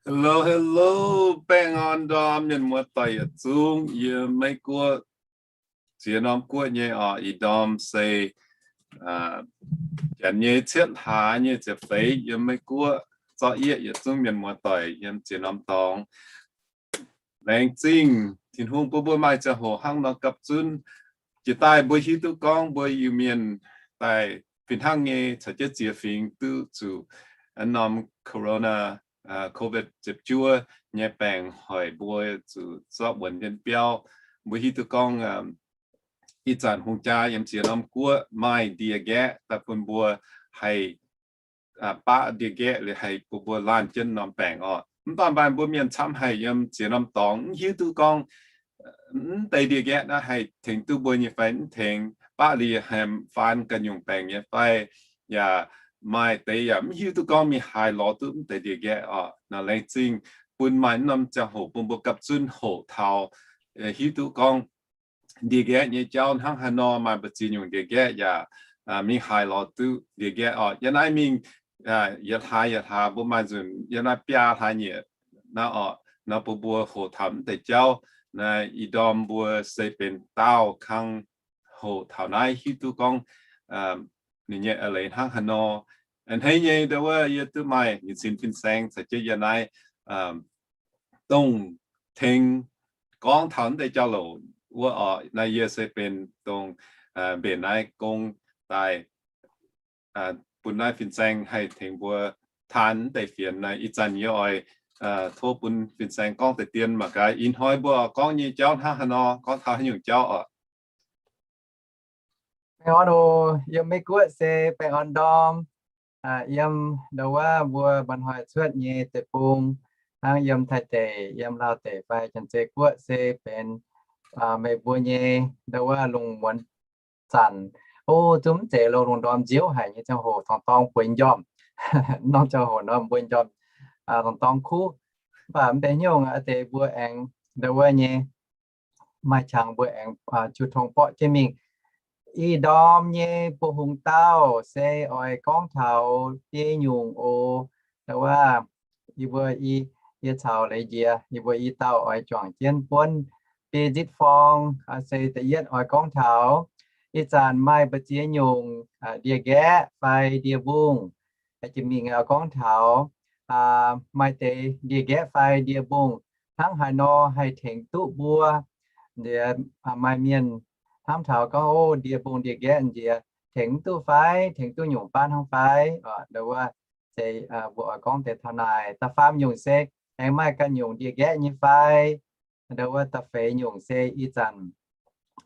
Hello, hello, baengh orn ndorm mienh muoz-doic yietc zungv yiem Meiv Guoqv, ziex norm guoqv nyei oc. Ih ndorm se janx nyei cietv hlaax nyei ziepc feix yiem Meiv Guoqv, zorqv yieqv yietc zungv mienh muoz-doic yiem ziex norm dorngx. Laengz zingh Tin-Hungh bun mbuo maaih ziangh hoc hnangv nor gapv zunv. Jiex daaih mbuo hiuv duqv gorngv mbuo Iu-Mienh daaih fih hnangv nyei caux jienv ziex fingx duqv zuqc norm corona, covid ziepc juov nyei baengc hoic mbuo zuqc zorqv wuonx jienv biauv. Mbuo hiuv duqv gorngv ih zanc hungh jaa yiem ziex norm guoqv maaih ndie-nqaeqv daaih bun mbuo haih baqv ndie-nqaeqv liuz haih bun mbuo laanh jienv norm baengc oc. Mv baac maaih mbuo mienh camv haic yiem ziex norm dorngx mv hiuv duqv gorngv mv deix ndie-nqaeqv naaiv haih tengx duqv mbuo nyei fai mv tengx, baqv liuz haih faan ganh nyungc baengc nyei fai. Yaac maaih deix yaac mv hiuv duqv gorngv mingh haaix lorz duqv mv deix ndie-nqaeqv oc. Nor laengz zingh bun maaih norm ziangh hoc bun mbuo gapv zunv hoqc taux hiuv duqv gorngv ndie-nqaeqv nyei jauv hnangv haaix nor. Maaih mbu'ziex nyungc ndie-nqaeqv yaac mingh haaix lorz duqv ndie-nqaeqv oc. Yiem naaiv mingh yietc hlaax yietc hlaax mbuo maaih nzunc yiem naaiv biaa hlaax nyieqc naaiv oc. Nor bun mbuo hoqc taux mv deix jauv. Naaiv ih ndorm mbuo se benx daauh kang hoqc taux naaiv hiuv duqv gorngv ninh nyei eix leiz hnangv haaix nor. A'hneiv nyei ndo wuov yie duqv maaih nyei cin fin-saeng caux jienv yiem naaiv dongh tengx gorngv taux mv deix jauv-louc wuov oc. Naaiv yie se benx dongh mbenc naaiv gong daaih bun naaiv fin-saeng haih tengx mbuo taan mv deix fienx. Naaiv ih zanc yie oix tov bun fin-saeng gorngv deix dien mangc gaax ih hnoi mbuo oix gorngv nyei jauv hnangv haaix nor, gorngv taux haaix nyungc jauv oc. Baengh orn oc. Yiem Meiv Guoqv se baengh orn ndorm. Yiem ndo wuov mbuo mba'hnoi cuotv nyei deic-bung, hnangv yiem Taiv deic, yiem Laauv deic fai Janx-Zei Guoqv se benx meih mbuo nyei ndo wuov lungh muonz zanc. O, zungv mv zeiz lo lungh ndorm nziouv haic nyei ziangh hoc, tong-dorng bueix njormh. Norm ziangh hoc nor bueix njormh, tong-dorng kuv. Mv baac mv deix nyungc deix mbuo aengx ndo wuov nyei maaih qangx mbuo aengx jiu tong borqv jienv mingh. Ih ndorm nyei buoz hungh daauh se oix gorngv taux biei nyungc oc. Ndo wuov yie mbuo, yie caux leiz njiec yie mbuo i dauh oix juangc jienv buonv biei nzitv forng. Se da'yietv oix gorngv taux ih zanc maaih mbu'ziex nyungc ndie-nqaeqv fai ndie-mbungh. Jiex mingh gorngv taux maaih deix ndie-nqaeqv fai ndie-mbungh hnangv haaix nor haih tengx duqv mbuo. Nziex maaih mienh hnamv taux gorngv, o, ndie-mbungh ndie-nqaeqv nziex tengx duqv fai, tengx duqv nyungc baav hnangv fai. Ndo wuov se mbuo oix gorngv deix taux naaic. Da'faam nyungc se aengx maaih ganh nyungc ndie-nqaeqv nyei fai. Ndo wuov da'feix nyungc se ih zanc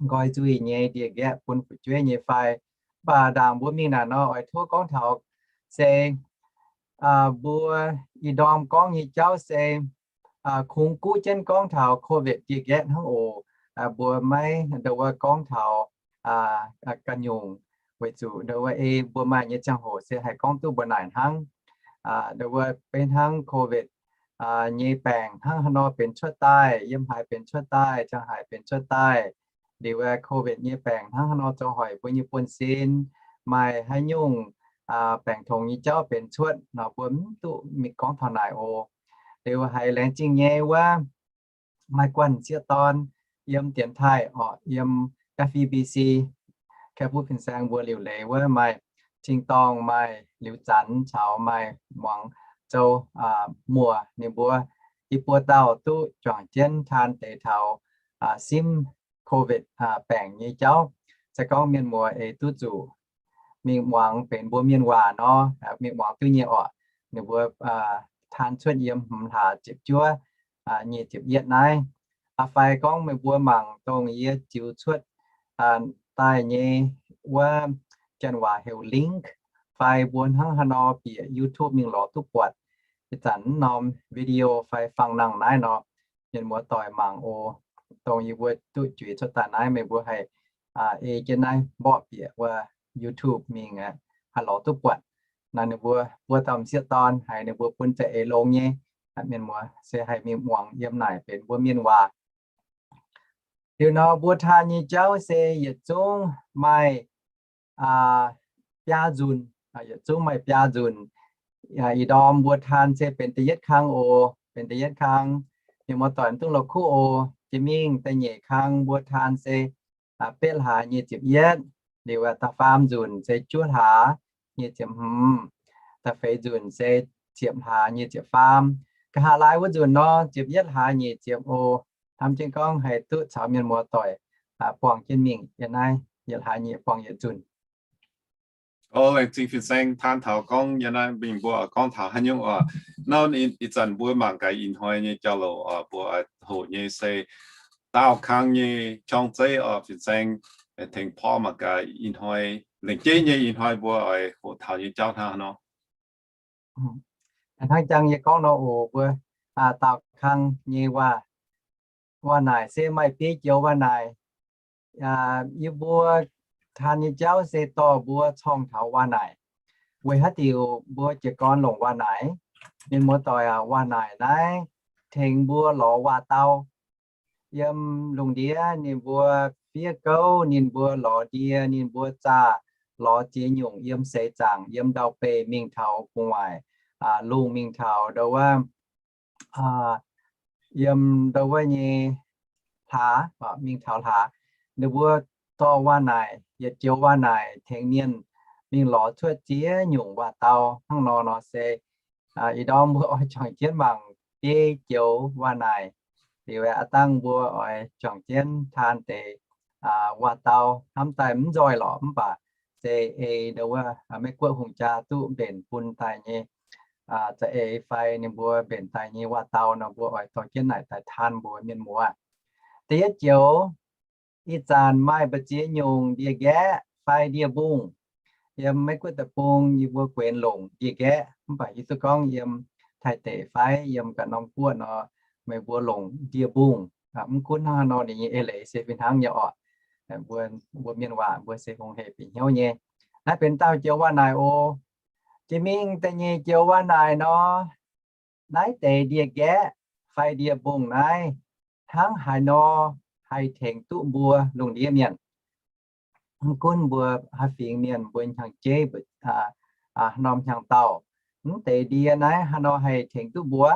nqoi nzuih nyei ndie-nqaeqv bun fu'jueiv nyei fai. Mv baac ndaangc mbuo mingh naaic nor oix tov gorngv taux se mbuo ih ndorm gorngv nyei jauv se kungx guv jienv gorngv taux covid ndie-nqaeqv hnangv oc. Mbuo maiv ndo wuov gorngv taux ganh nyungc, weic zuqc ndo wuov ei mbuo maaih nyei ziangh hoc se haih gorngv duqv mbuo naaic hnangv. Ndo wuov beiv hnangv covid nyei baengc hnangv haaix nor benx cuotv daaih, yiem haaix benx cuotv daaih, ziangh haaix benx cuotv daaih. Liuz covid nyei baengc hnangv haaix nor zoux hoic mbuo nyei buonv-sin, maaih haaix nyungc baengc tongx nyei jauv benx cuotv nor, mbuo mv duqv mingh gorngv taux naaic oc. Liuz haiz laengz zingh nyei wuov maaih guanh sieqv dorn yiem dienx taaih orqc, yiem F E B C, Kaeqv Butv Fin-Saeng mbuo liuc leiz wuov maaih Cing-Dorngh, maaih Liuz Zanx caux maaih Muangx Zou Muoz. Ninh mbuo i buo dauh duqv juangc jienv taan deix taux simv covid baengc nyei jauv. Se gorngv mienh muoz eix duqv zuqc mingh muangx benx mbuo mienh waac nor, mingh muangx duqv nyei orqc. Ninh mbuo taan cuotv yiem hmz hlaax ziepc juov, nyic ziepc yietv naaiv. Fai gorngv meih mbuo mangc dongh yie ziux cuotv daaih nyei wuov janx waac heuc link, fai mbuo hnangv haaix nor bieqc YouTube mingh lorz duqv buatc. Ih zanc norm video fai fang nangh naaiv nor, mienh muoz doic mangc oc. Dongh yie mbuo duqv juix cuotv daaih naaiv, meih mbuo haih ei jienv naaiv mborqv bieqc wuov YouTube mingh aqv, haih lorz duqv buatc. Naaiv ninh mbuo mbuo dauh m'sieqv dorn haiz ninh mbuo bun za'eix longx nyei. Mienh muoz se haih mingh muangx yiem naaic benx mbuo mienh waac. Liuz nor mbuo taan nyei jauv se yietc zungv maaih biaa nzunc, yietc zungv maaih biaa nzunc. Ih ndorm mbuo taan se benx da'yietv kang oc. benx da'yietv kang. Mienh muoz-doic mv dungx la'kuqv oc. Jiex mingh da'nyeic kang mbuo taan se betv hlaax nyic ziepc yietv, liuz da'faam nzunc se juov hlaax nyic ziepc hmz, da'feix nzunc se ziepc hlaax nyic ziepc faam. Nqa'haav laai wuov nzunc nor, ziepc yietv hlaax nyic ziepc oc. Hnamv jienv gorngv haih duqv caux mienh muoz-doic buangh jienv mingh yiem naaiv yietc hlaax nyic buangh yietc nzunc. O, laengz zingh fin-saeng taan taux gorngv yiem naaiv mingh mbuo gorngv taux haaix nyungc oc. Nor ih zanc mbuo mangc gaax ih hnoi nyei jauv-louc oc, mbuo hoqc nyei se daauh kang nyei qong zeiv oc. Fin-saeng tengx porv mangc gaax ih hnoi, lengc jeiv nyei ih hnoi mbuo oix hoqc taux nyei jauv hnangv haaix nor. Hnangv jangx yie gorngv nor oc, mbuo daauh kang nyei waac, waac naaic se maaih biei joux waac naaic. Yie mbuo taan nyei jauv se dorh mbuo corng taux waac naaic. Weic haaix diuc mbuo jiez gorn longc waac naaic? Mienh muoz-doic aac, waac naaic naaiv tengx mbuo lorz waac-dau. Yiem lungh ndiev ninh mbuo fiev gouv, ninh mbuo lorz ndie, ninh mbuo zaah lorz ziex nyungc yiem seix zaangc, yiem ndau-beih mingh taux gu'nguaaic, lungh mingh taux ndau wuov, yiem ndau wuov nyei hlaax, mingh taux hlaax. Ninh mbuo dorh waac naaic, yietc joux waac naaic tengx mienh mingh lorz cuotv ziex nyungc waac-dau. Hnangv nor nor se ih ndorm mbuo oix juangc jienv mangc biei joux waac naaic. Liuz aqv, dangh mbuo oix juangc jienv taan deix waac-dau hnamv daaih mv nzoih lorqc, mv baac se ei ndau wuov Meiv Guoqv hungh jaa duqv mbenc bun daaih nyei za'eix fai ninh mbuo mbenc daaih nyei waac-dau nor, mbuo oix dorh jienv naaic daaih taan mbuox mienh muoz. Da'yietv joux, ih zanc maaih mbu'ziex nyungc ndie-nqaeqv fai ndie-mbungh. Yiem Meiv Guoqv deic-bung yie mbuo guenx longc ndie-nqaeqv, mv baac hiuv duqv gorngv yiem Taiv deic fai yiem ganh norm guoqv nor, meih mbuo longc ndie-mbungh. Mv gunv hnangv haaix nor, ninh nyei eix leiz se fih hnangv nyei oc. Mbuo mienh waac mbuo se hungh heic bieqc hnyouv nyei. Naaiv benx dauh joux waac naaic oc. Jiex mingh da'nyeic joux waac naaic nor, naaiv deix ndie-nqaeqv fai ndie-mbungh naaiv hnangv haaix nor haih tengx duqv mbuo lungh ndiev mienh? Mv gunv mbuo haaix fingx mienh, mbuo hnyangx-jeiv, norm hnyangx-daauh, mv deix ndie naaiv haaix nor haih tengx duqv mbuo?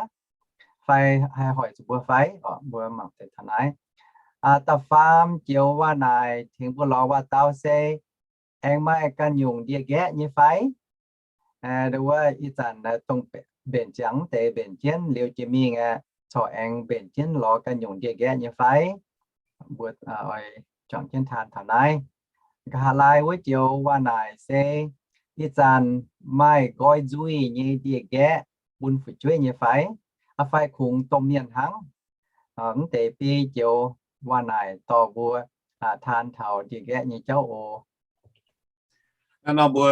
Fai haih hoic zuqc mbuo fai? Mbuo mangc deix taux naaiv. Da'faam joux waac naaic tengx mbuo lorz waac-dau se aengx maaih ganh nyungc ndie-nqaeqv nyei fai? Ndau wuov ih zanc dongh mbenc ziangx mv deix mbenc jienv liuz jiex mingh aeqv, corc aengx mbenc jienv lorz ganh nyungc ndie-nqaeqv nyei fai? Mbuo oix juangc jienv taan taux naaiv. Nqa'haav laai wuov joux waac naaic se ih zanc maaih nqoi nzuih nyei ndie-nqaeqv bun fu'jueiv nyei fai? Fai kungx domh mienh hnangv? Mv deix biei joux waac naaic dorh mbuo taan taux ndie-nqaeqv nyei jauv oc. Nor mbuo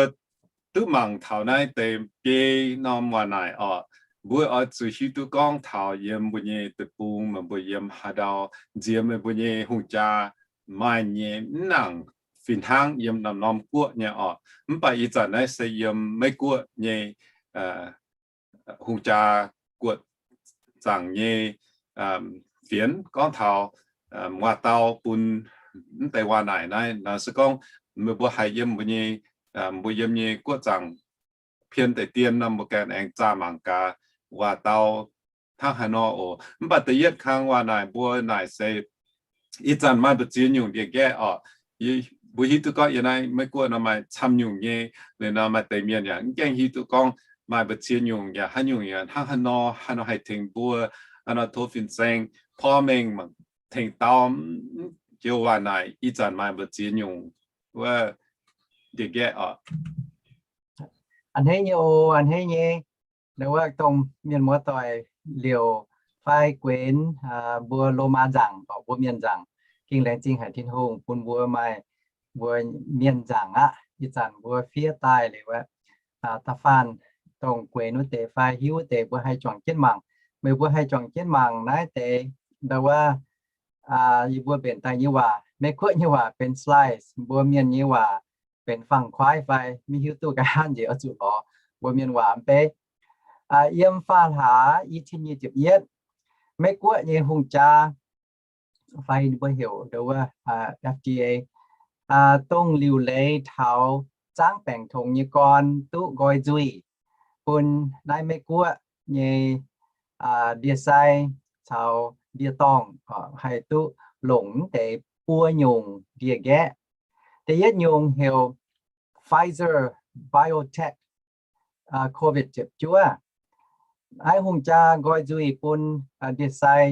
duqv mangc taux naaiv deix biei norm waac naaic oc. Mbuo oix zuqc hiuv duqv gorngv taux yiem mbuo nyei deic-bung, meih mbuo yiem haaix ndau, nziex meih mbuo nyei hungh jaa maaih nyei mv nangc fih hnangv yiem norm-norm guoqv nyei oc. Mv baac ih zanc naaiv se yiem Meiv Guoqv nyei hungh jaa guoqv zaangc nyei fienx gorngv taux waac-dau bun mv deix waac naaic naaiv nor se gorngv meih mbuo haih yiem mbuo nyei, mbuo yiem nyei guoqv zaangc pien deix dien nor, mbuo ganh aengx zaah mangc gaax waac-dau hnangv haaix nor oc. Mv baac da'yietv kang waac naaic mbuo naaic se ih zanc maaih mbu'ziex nyungc ndie-nqaeqv oc. Mbuo hiuv duqv gorngv yiem naaiv Meiv Guoqv nor maaih camv nyungc nyei, liuz nor maaih deix mienh yaac mv gaengh hiuv duqv gorngv maaih mbu'ziex nyungc yaac haaix nyungc yaac hnangv haaix nor, haaix nor haih tengx mbuo, haaix nor tov fin-saeng porv mengh tengx dau joux waac naaic ih zanc maaih mbu'ziex nyungc wuov ndie-nqaeqv oc. A'hneiv nyei oc, a'hneiv nyei. Ndau wuov dongh mienh muoz-doic liouc fai guenx mbuo Lomaa nzaangc, mbuo mienh nzaangc, gengh laengz zingh haic Tin-Hungh bun mbuo maaih mbuo mienh nzaangc aqv. Ih zanc mbuo fiev daaih liuz aqv, da'faanh dongh guenx wuov deix fai hiuv wuov deix mbuo haih juangc jienv mangc. Meih mbuo haih juangc jienv mangc naaiv deix ndau wuov yie mbuo mbenc daaih nyei waac, Meiv Guoqv nyei waac benx slice, mbuo mienh nyei waac benx fangx-kuaaiv fai maiv hiuv duqv, nqa'haav nziex oix zuqc lorz mbuo mienh waac mv bei. Yiem faam hlaax i cin nyic ziepc yietv, Meiv Guoqv nyei hungh jaa fai mbuo heuc ndau wuov F D A, dongh liuc leiz taux zaangv baengc tongx nyei gorn duqv nqoi nzuih bun naaiv Meiv Guoqv nyei ndie-sai caux ndie-dorngh haih duqv longc mv deix buo nyungc ndie-nqaeqv. Da'yietv nyungc heuc Pfizer BioNTech COVID ziepc juov. Naaiv hungh jaa nqoi nzuih bun ndie-sai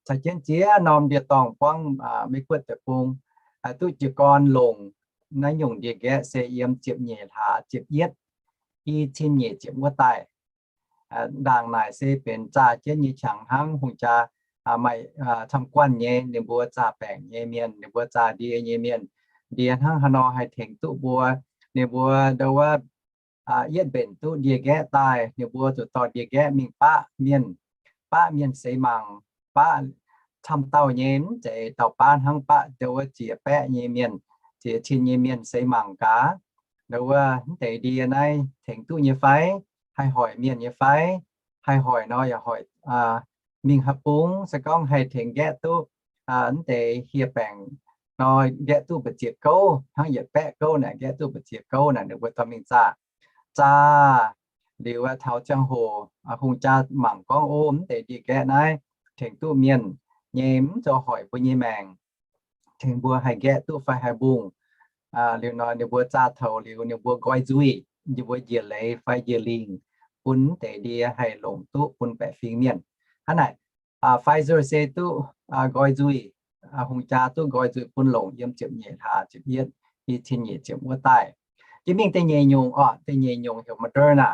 caux jienv ziex norm ndie-dorngh buangv Meiv Guoqv deic-bung duqv jiez gorn longc naaiv nyungc ndie-nqaeqv se yiem ziepc nyeic hlaax ziepc yietv, i cin nyeic ziepc wuov daaih. Ndaangc naaic se benx zaah jienv nyei qangx hnangv hungh jaa maaih camv guanh nyei, ninh mbuo zaah baengc nyei mienh, ninh mbuo zaah ndie nyei mienh. Ndie hnangv haaix nor haih tengx duqv mbuo, ninh mbuo ndo wuov yietv mbenc duqv ndie-nqaeqv daaih, ninh mbuo zuqc dorh ndie-nqaeqv mingh baqv mienh, baqv mienh seix mangc, baqv camv dauh nyei, mv zeiz dauh baav hnangv, baqv ndo wuov ziex baeqv nyei mienh, ziex cin nyei mienh seix mangc gaax, ndo wuov mv deix ndie naaiv tengx duqv nyei fai, haih hoic mienh nyei fai, haih hoic nor yaac hoic mingh haaix bung, se gorngv haih tengx nqaeqv duqv mv deix hieh baengc nor, nqaeqv duqv mbu'ziex gouv, hnangv yietc baeqv gouv naaic nqaeqv duqv mbu'ziex gouv naaic, ninh mbuo dorh mingh zaah. Zaah liuz taux ziangh hoc hungh jaa mangc gorngv, o, mv deix ndie-nqaeqv naaiv tengx duqv mienh nyei, mv zoux hoic mbuo nyei maengc, tengx mbuo haih nqaeqv duqv fai haih mbungh. Liuz nor ninh mbuo zaah toux liuz ninh mbuo nqoi nzuih, ninh mbuo njiec leiz fai njiec lingh bun mv deix ndie haih longc duqv bun baeqc fingx mienh. Hnangv naaic, Pfizer se duqv nqoi nzuih, hungh jaa duqv nqoi nzuih bun longc yiem ziepc nyeic hlaax ziepc yietv, i cin nyeic ziepc wuov daaih. Jiex mingh da'nyeic nyungc orqc, da'nyeic nyungc heuc Moderna.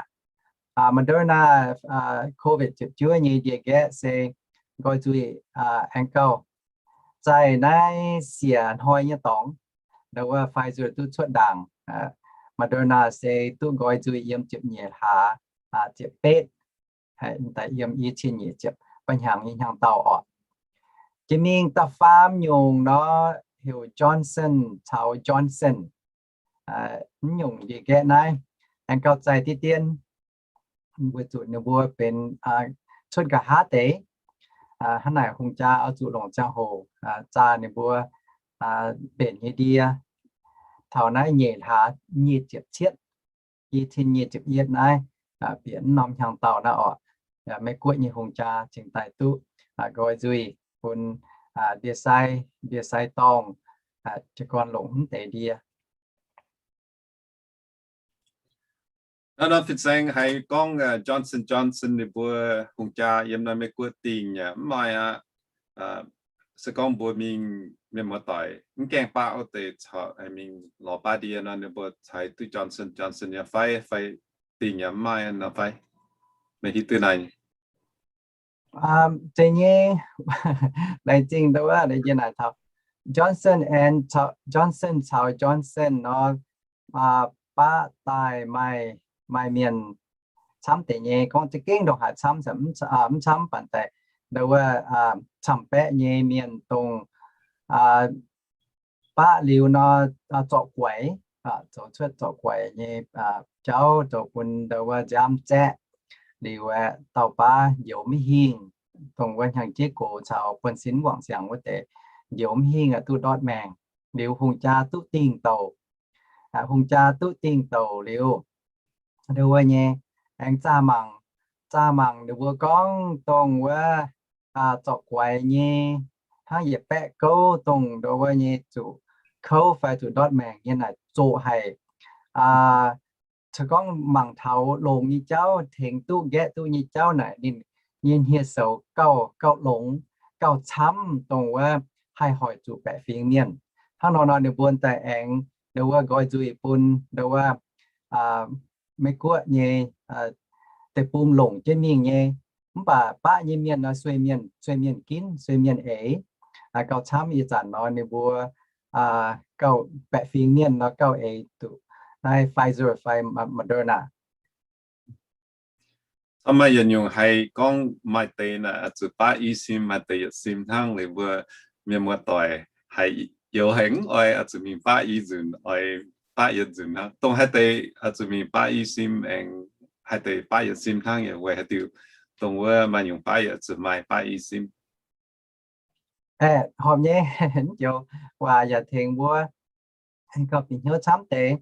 Moderna COVID ziepc juov nyei ndie-nqaeqv se nqoi nzuih aengx gauh zaih naaiv siec hnoi nyei dorngx, ndo wuov Pfizer duqv cuotv ndaangc. Moderna se duqv nqoi nzuih yiem ziepc nyeic hlaax ziepc betv, daaih yiem i cin nyeic ziepc, ba'hnyangx nyei hnyangx-daauh orqc. Jiex mingh da'faam nyungc nor heuc Johnson caux Johnson. Mv nyungc ndie-nqaeqv naaiv aengx gauh zaih diqv dien, weic zuqc ninh mbuo benx cuotv nqa'haav deix. Hnangv naaic hungh jaa oix zuqc longc ziangh hoc zaah ninh mbuo mbenc nyei ndie. Taux naaiv nyeic hlaax nyic ziepc cietv, i cin nyic ziepc yietv naaiv, bieqc mv norm hnyangx-daauh naaiv orqc, Meiv Guoqv nyei hungh jaa cingx daaih duqv nqoi nzuih bun ndie-sai, ndie-sai dorngh, jiez gorn longc mv deix ndie. Naaiv nor fin-saeng haiz gorngv Johnson Johnson ninh mbuo hungh jaa yiem naaiv Meiv Guoqv dingh yaac mv maaih aqv. Se gorngv mbuo mingh mienh muoz-doic mv gaengh baav wuov deix corc mingh lorz baav ndie nor, ninh mbuo ceix duqv Johnson Johnson nyei fai, fai dingh yaac mv maaih nor fai? Meih hiuv duqv naaiv? Zeiz nyei, laengz zingh nduov, laengz zingh naaic taux Johnson and Johnson caux Johnson nor, baav daaih maaih, maaih mienh camv deix nyei. Gorngv za'gengh ndongc haaix camv, mv camv baac daaih nduov wuov camv-baeqv nyei mienh dongh baav liuz nor, zorqc guaix, zoux cuotv zorqc guaix nyei jauv zoux bun nduov wuov nziaamv zaeqv. Liuz aeqv, dauh baav njoux mv hingh, dongh wuov hnyangx-jeiv gox caux buonv-sin mv wangc siangx wuov deix, njoux mv hingh aeqv, duqv ndortv maengc. Liuz hungh jaa duqv dingh douc. Hungh jaa duqv dingh douc liuz, nduov wuov nyei, aengx zaah mangc, zaah mangc ninh mbuo gorngv dongh wuov zorqc guaix nyei, hnangv yietc baeqv gouv dongh nduov wuov nyei zuqc kouv fai zuqc ndortv maengc nyei naaic zoqc haic. Se gorngv mangc taux longx nyei jauv, tengx duqv nqaeqv duqv nyei jauv naaic, ninh nyei hniev-soux gauh, gauh longx, gauh camv, dongh wuov haih hoic zuqc baeqc fingx mienh. Hnangv nor nor ninh mbuo daaih aengx nduov wuov nqoi nzuih bun nduov wuov Meiv Guoqv nyei deic-bung longc jienv mingh nyei. Mv baac baqv nyei mienh nor, sueih mienh, sueih mienh ginv, sueih mienh eix. Gauh camv ih zanc nor ninh mbuo gauh baeqc fingx mienh nor gauh eix duqv naaiv Pfizer fai Moderna. Camv maaih yietc nyungc haiz gorngv maaih deix naaic oix zuqc baqv i sim, maaih deix yietc sim hnangv. Liuz mbuo mienh muoz-doic haiz youz haiz mv oix, oix zuqc mingh baqv i nzunc, oix baqv yietc nzunc hnangv. Dongh haaix deix oix zuqc mingh baqv i sim aengx haaix deix baqv yietc sim hnangv, yaac weic haaix diuc dongh wuov maaih nyungc baqv yietc zuqc maaih baqv i sim? Aeqv, horpc nyei, joux waac yaac tengx mbuo gauh bieqc hnyouv camv deix.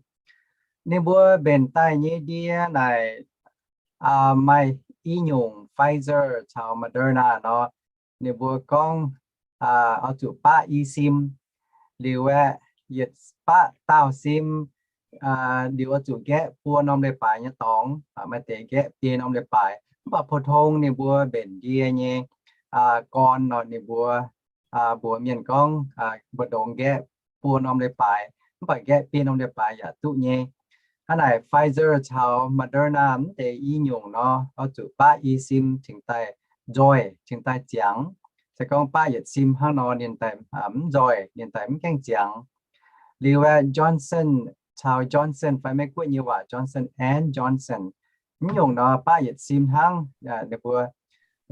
Ninh mbuo mbenc daaih nyei ndie naaic maaih i nyungc Pfizer caux Moderna nor, ninh mbuo gorngv oix zuqc baqv i sim, liuz aeqv, yietc baqv dauh sim, liuz oix zuqc nqaeqv buo norm leiz-baaix nyei dorngx, maaih deix nqaeqv biei norm leiz-baaix. Mv baac pou-tong ninh mbuo mbenc ndie nyei gorn nor, ninh mbuo mbuox mienh gorngv mbu'ndongx nqaeqv buo norm leiz-baaix, mv baac nqaeqv biei norm leiz-baaix yaac duqv nyei. Hnangv naaic Pfizer caux Moderna mv deix i nyungc nor, oix zuqc baqv i sim cingx daaih nzoih, cingx daaih ziangx. Se gorngv baqv yietc sim hnangv nor, ninh daaih mv nzoih, ninh daaih mv gaengh ziangx. Liuz aeqv, Johnson caux Johnson fai Meiv-Guoqv nyei waac Johnson and Johnson, mv nyungc nor baqv yietc sim hnangv. Ninh mbuo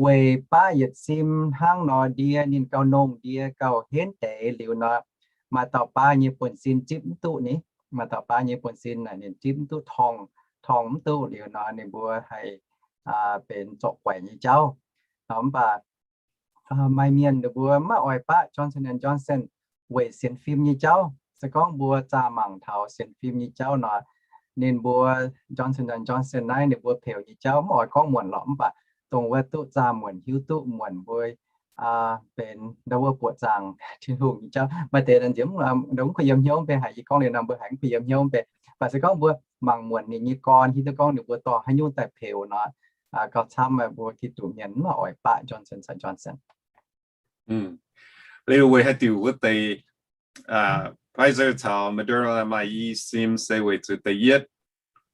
weic baqv yietc sim hnangv nor, ndie ninh gauh nongh, ndie gauh henv deix liuz nor, maaih dauh baav nyei buonv-sin zipv mv duqv ni. Maaih dauh baav nyei buonv-sin naaic ninh zipv mv duqv, torngv, torngv mv duqv liuz nor, ninh mbuo haih benx zorqv guaic nyei jauv. Mv baac maaih mienh ninh mbuo maiv oix baqv Johnson and Johnson weic sienx fim nyei jauv. Se gorngv mbuo zaah mangc taux sienx fim nyei jauv nor, ninh mbuo Johnson and Johnson naaiv ninh mbuo peux nyei jauv mv oix gorngv muonc lorqc, mv baac dongh wuov duqv zaah muonc, hiuv duqv muonc mbuo benx ndau wuov buoqc zaangc Tin-Hungh nyei jauv. Maaih deix nziex mv kuh yiem hnyouv mv bei, haiz yie gorngv liuz nor mbuo haiz mv kuh yiem hnyouv mv bei. Mv baac se gorngv mbuo mangc muonc ninh nyei gorn, hiuv duqv gorngv ninh mbuo dorh haaix nyungc daaih peux nor, gauh camv mbuo Giduc mienh mv oix baqv Johnson caux Johnson. Liuz weic haaix diuc wuov deix Pfizer caux Moderna maaih i sim se weic zuqc da'yietv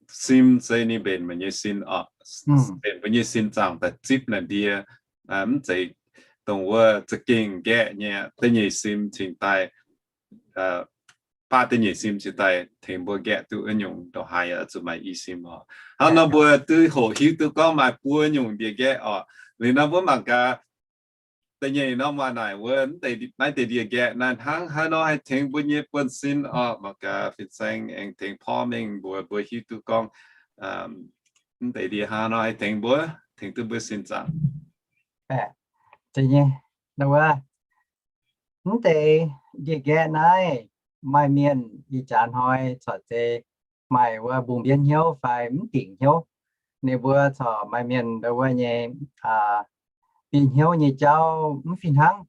sim se ninh mbenc mbuo nyei sin oc, mbenc mbuo nyei sin zaangc daaih zipv naaiv ndie, mv zeiz dongh wuov za'gengh nqaeqv nyei da'nyeic sim cingx daaih, baqv da'nyeic sim cingx daaih tengx mbuo nqaeqv duqv wuov nyungc ndongc haaix yaac zuqc maaih i sim oc. Hnangv nor mbuo duqv hoqc hiuv duqv gorngv maaih buo nyungc ndie-nqaeqv oc. Liuz nor mbuo mangc gaax da'nyeic norm waac naaic wuov, mv deix naaiv deix ndie-nqaeqv naaiv hnangv haaix nor haih tengx mbuo nyei buonv-sin oc. Mangc gaax fin-saeng aengx tengx porv mengh mbuox mbuo hiuv duqv gorngv mv deix ndie hnangv haaix nor haih tengx mbuo, tengx duqv mbuo sin zaangc. Mv deix ndie-nqaeqv naaiv maaih mienh ih jaax hnoi corc zeiz maaih wuov mbungh mbienv hnyouv fai mv dingc hnyouv. Ninh mbuo corc maaih mienh ndau wuov nyei bieqc hnyouv nyei jauv mv fih hnangv,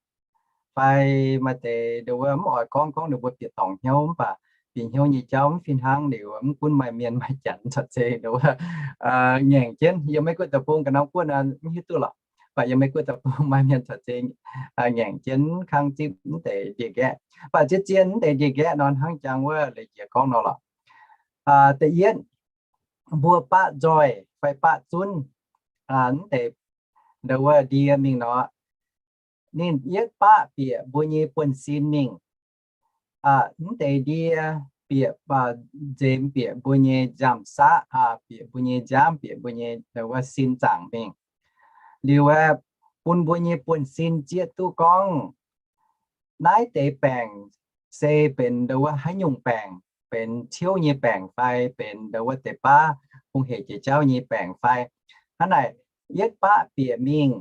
fai maaih deix ndau wuov mv oix gorngv, gorngv ninh mbuo bieqc dorngc hnyouv mv baac bieqc hnyouv nyei jauv mv fih hnangv liuz, mv gunv maaih mienh maaih janx corc zeiz ndau wuov ngaengc jienv. Yiem Meiv-Guoqv deic-bung ga'naaiv guoqv mv hiuv duqv lorqc, mv baac yiem Meiv-Guoqv deic-bung maaih mienh corc zeiz ngaengc jienv mv kangv zipv mv deix ndie-nqaeqv. Mv baac zien-zien mv deix ndie-nqaeqv nor hnangv jangx wuov leiz-jiex gorngv nor lorqc. Da'yietv, mbuo baqv nzoih fai baqv zunv mv deix ndau wuov ndie mingh nor, ninh yietv baqv bieqc mbuo nyei buonv-sin mingh. Mv deix ndie bieqc nzemx bieqc mbuo nyei nziaamv-saqv, bieqc mbuo nyei nziaamv, bieqc mbuo nyei ndau wuov sin zaangc mingh. Liuz aeqv, bun mbuo nyei buonv-sin zieqv duqv gorngv naaiv deix baengc se benx ndau wuov haaix nyungc baengc, benx ciouv nyei baengc fai benx ndau wuov deix baav hungh hec jiex jauv nyei baengc fai. Hnangv naaic, yietv baqv bieqc mingh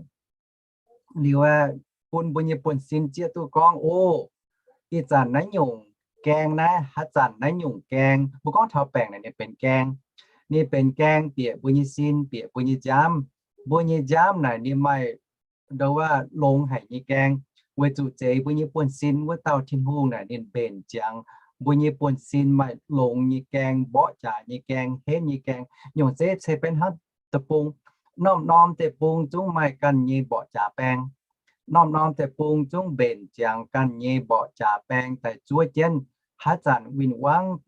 liuz aeqv, bun mbuo nyei buonv-sin zieqv duqv gorngv, o, ih zanc naaiv nyungc gaeng naaiv, haaix zanc naaiv nyungc gaeng, mbuo gorngv taux baengc naaic ninh benx gaeng. Ninh benx gaeng bieqc mbuo nyei sin, bieqc mbuo nyei nziaamv. Mbuo nyei nziaamv naaic ninh maaih ndau wuov longx haic nyei gaeng, weic zuqc zeiz mbuo nyei buonv-sin wuov dauh Tin-Hungh naaic ninh mbenc ziangx mbuo nyei buonv-sin maaih longx nyei gaeng, mborqv jaax nyei gaeng, henv nyei gaeng. Nyungc zeiv ceix benx hnangv deic-bung. Norm-norm deic-bung zungv maaih ganh nyei mborqv jaax baeng. Norm-norm deic-bung zungv mbenc ziangx ganh nyei mborqv jaax baeng daaih zuov jienv. Haaix zanc win-wangv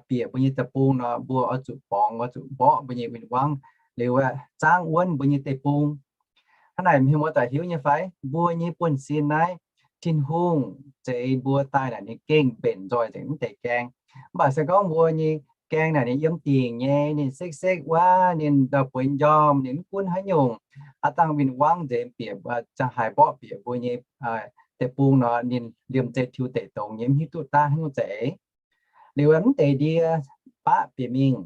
bieqc mbuo nyei deic-bung nor, mbuo oix zuqc borngz, oix zuqc mborqv mbuo nyei win-wangv liuz aeqv, zaangv wuonv mbuo nyei deic-bung. Hnangv naaic mienh muoz-doic hiuv nyei fai? Mbuo nyei buonv-sin naaiv, Tin-Hungh zeix mbuo daaih naaic ninh gengh mbenc nzoih nzengc mv deix gaeng. Mv baac se gorngv mbuo nyei gaeng naaic ninh yiem dingc nyei, ninh sekv-sekv wuov, ninh ndau bueix njormh, ninh mv gunv haaix nyungc, aav dangh win-wangv nzengc bieqc, ziangh haaix mborqv bieqc mbuo nyei deic-bung nor, ninh liemh zeih tiux deic dongz nyei, mv hiuv duqv daav haaix nyungc zeiz. Liuz mv deix ndie baqv bieqc mingh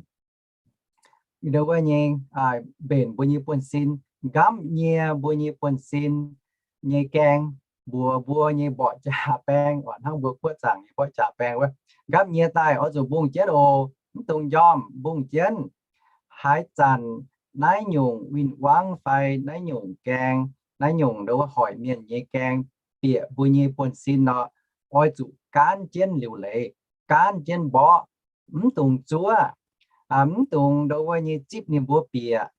ndau wuov nyei mbenc mbuo nyei buonv-sin, nqamv nyie mbuo nyei buonv-sin nyei gaeng, mbuox mbuo nyei mborqv jaax baeng, hnangv mbuo guoqv zaangc nyei mborqv jaax baeng wuov. Nqamv nyie daaih oix zuqc mbungh jienv oc, mv dungx njormh, mbungh jienv. Haaix zanc naaiv nyungc win-wangv fai naaiv nyungc gaeng, naaiv nyungc nduov wuov hoic mienh nyei gaeng, bieqc mbuo nyei buonv-sin nor, oix zuqc gaanv jienv liuc leiz, gaanv jienv mborqv, mv dungx zuov, mv dungx nduov wuov nyei zipv ninh mbuo bieqc.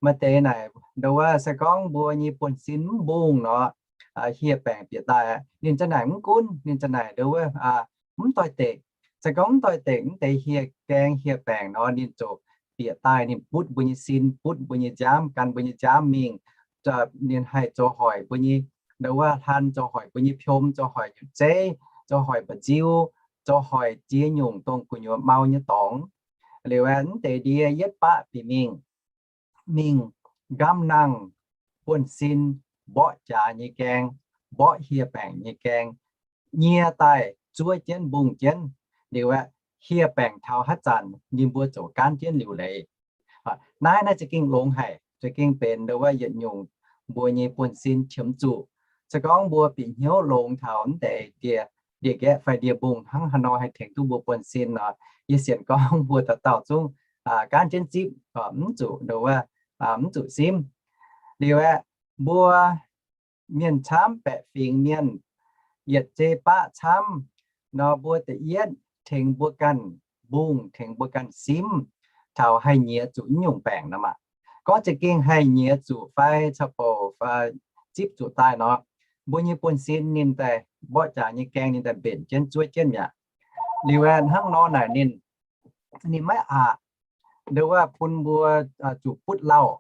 Maaih deix naaic nduov wuov se gorngv mbuo nyei buonv-sin mv mbungh nor, hieh baengc bieqc daaih. Ninh za'naaic mv gunv, ninh za'naaic nduov wuov mv doix-dekc. Se gorngv mv doix-dekc, mv deix hieh gaeng hieh baengc nor, ninh ziouc bieqc daaih, ninh butv mbuo nyei sin, butv mbuo nyei nziaamv, gan mbuo nyei nziaamv mingh. Ninh haih zoux hoic mbuo nyei nduov wuov hlan, zoux hoic mbuo nyei piom, zoux hoic nyutc zeiv, zoux hoic mba'nziu, zoux hoic ziex nyungc dongh gu'nyuoz mau nyei dorngx. Liuz aeqv, mv deix ndie yietv baqv bieqc mingh, mingh nqamv nangh buonv-sin, mborqv jaax nyei gaeng, mborqv hieh baengc nyei gaeng, nyie daaih zuov jienv mbungh jienv. Liuz aeqv, hieh baengc taux haaix zanc ninh mbuo ziouc gaanv jienv liuc leiz. Naaiv, naaiv za'gengh longx haic, za'gengh benx nduov wuov yietc nyungc mbuo nyei buonv-sin qiemx zuqc. Se gorngv mbuo bieqc hnyouv longx taux mv deix ndie, ndie-nqaeqv fai ndie-mbungh hnangv haaix nor haih tengx duqv mbuo buonv-sin nor, yie sienx gorngv mbuo dauh dauh zungv gaanv jienv zipv, mv zuqc nduov wuov, mv zuqc simv. Liuz aeqv, mbuo mienh camv, baeqc fingx mienh, yietc zei baqv camv nor, mbuo da'yietv tengx mbuo ganh mbungh, tengx mbuo ganh simv taux haih nyiex zuqc naaiv nyungc baengc nor maah. Gorngv za'gengh haih nyiex zuqc fai caux bouc zipv zuqc daaih nor, mbuo nyei buonv-sin ninh daaih mborqv jaax nyei gaeng ninh daaih mbenc jienv zuov jienv mi'aqv. Liuz aeqv, hnangv nor naaic ninh, ninh maiv aqc nduov wuov bun mbuo zuqc butv lauh,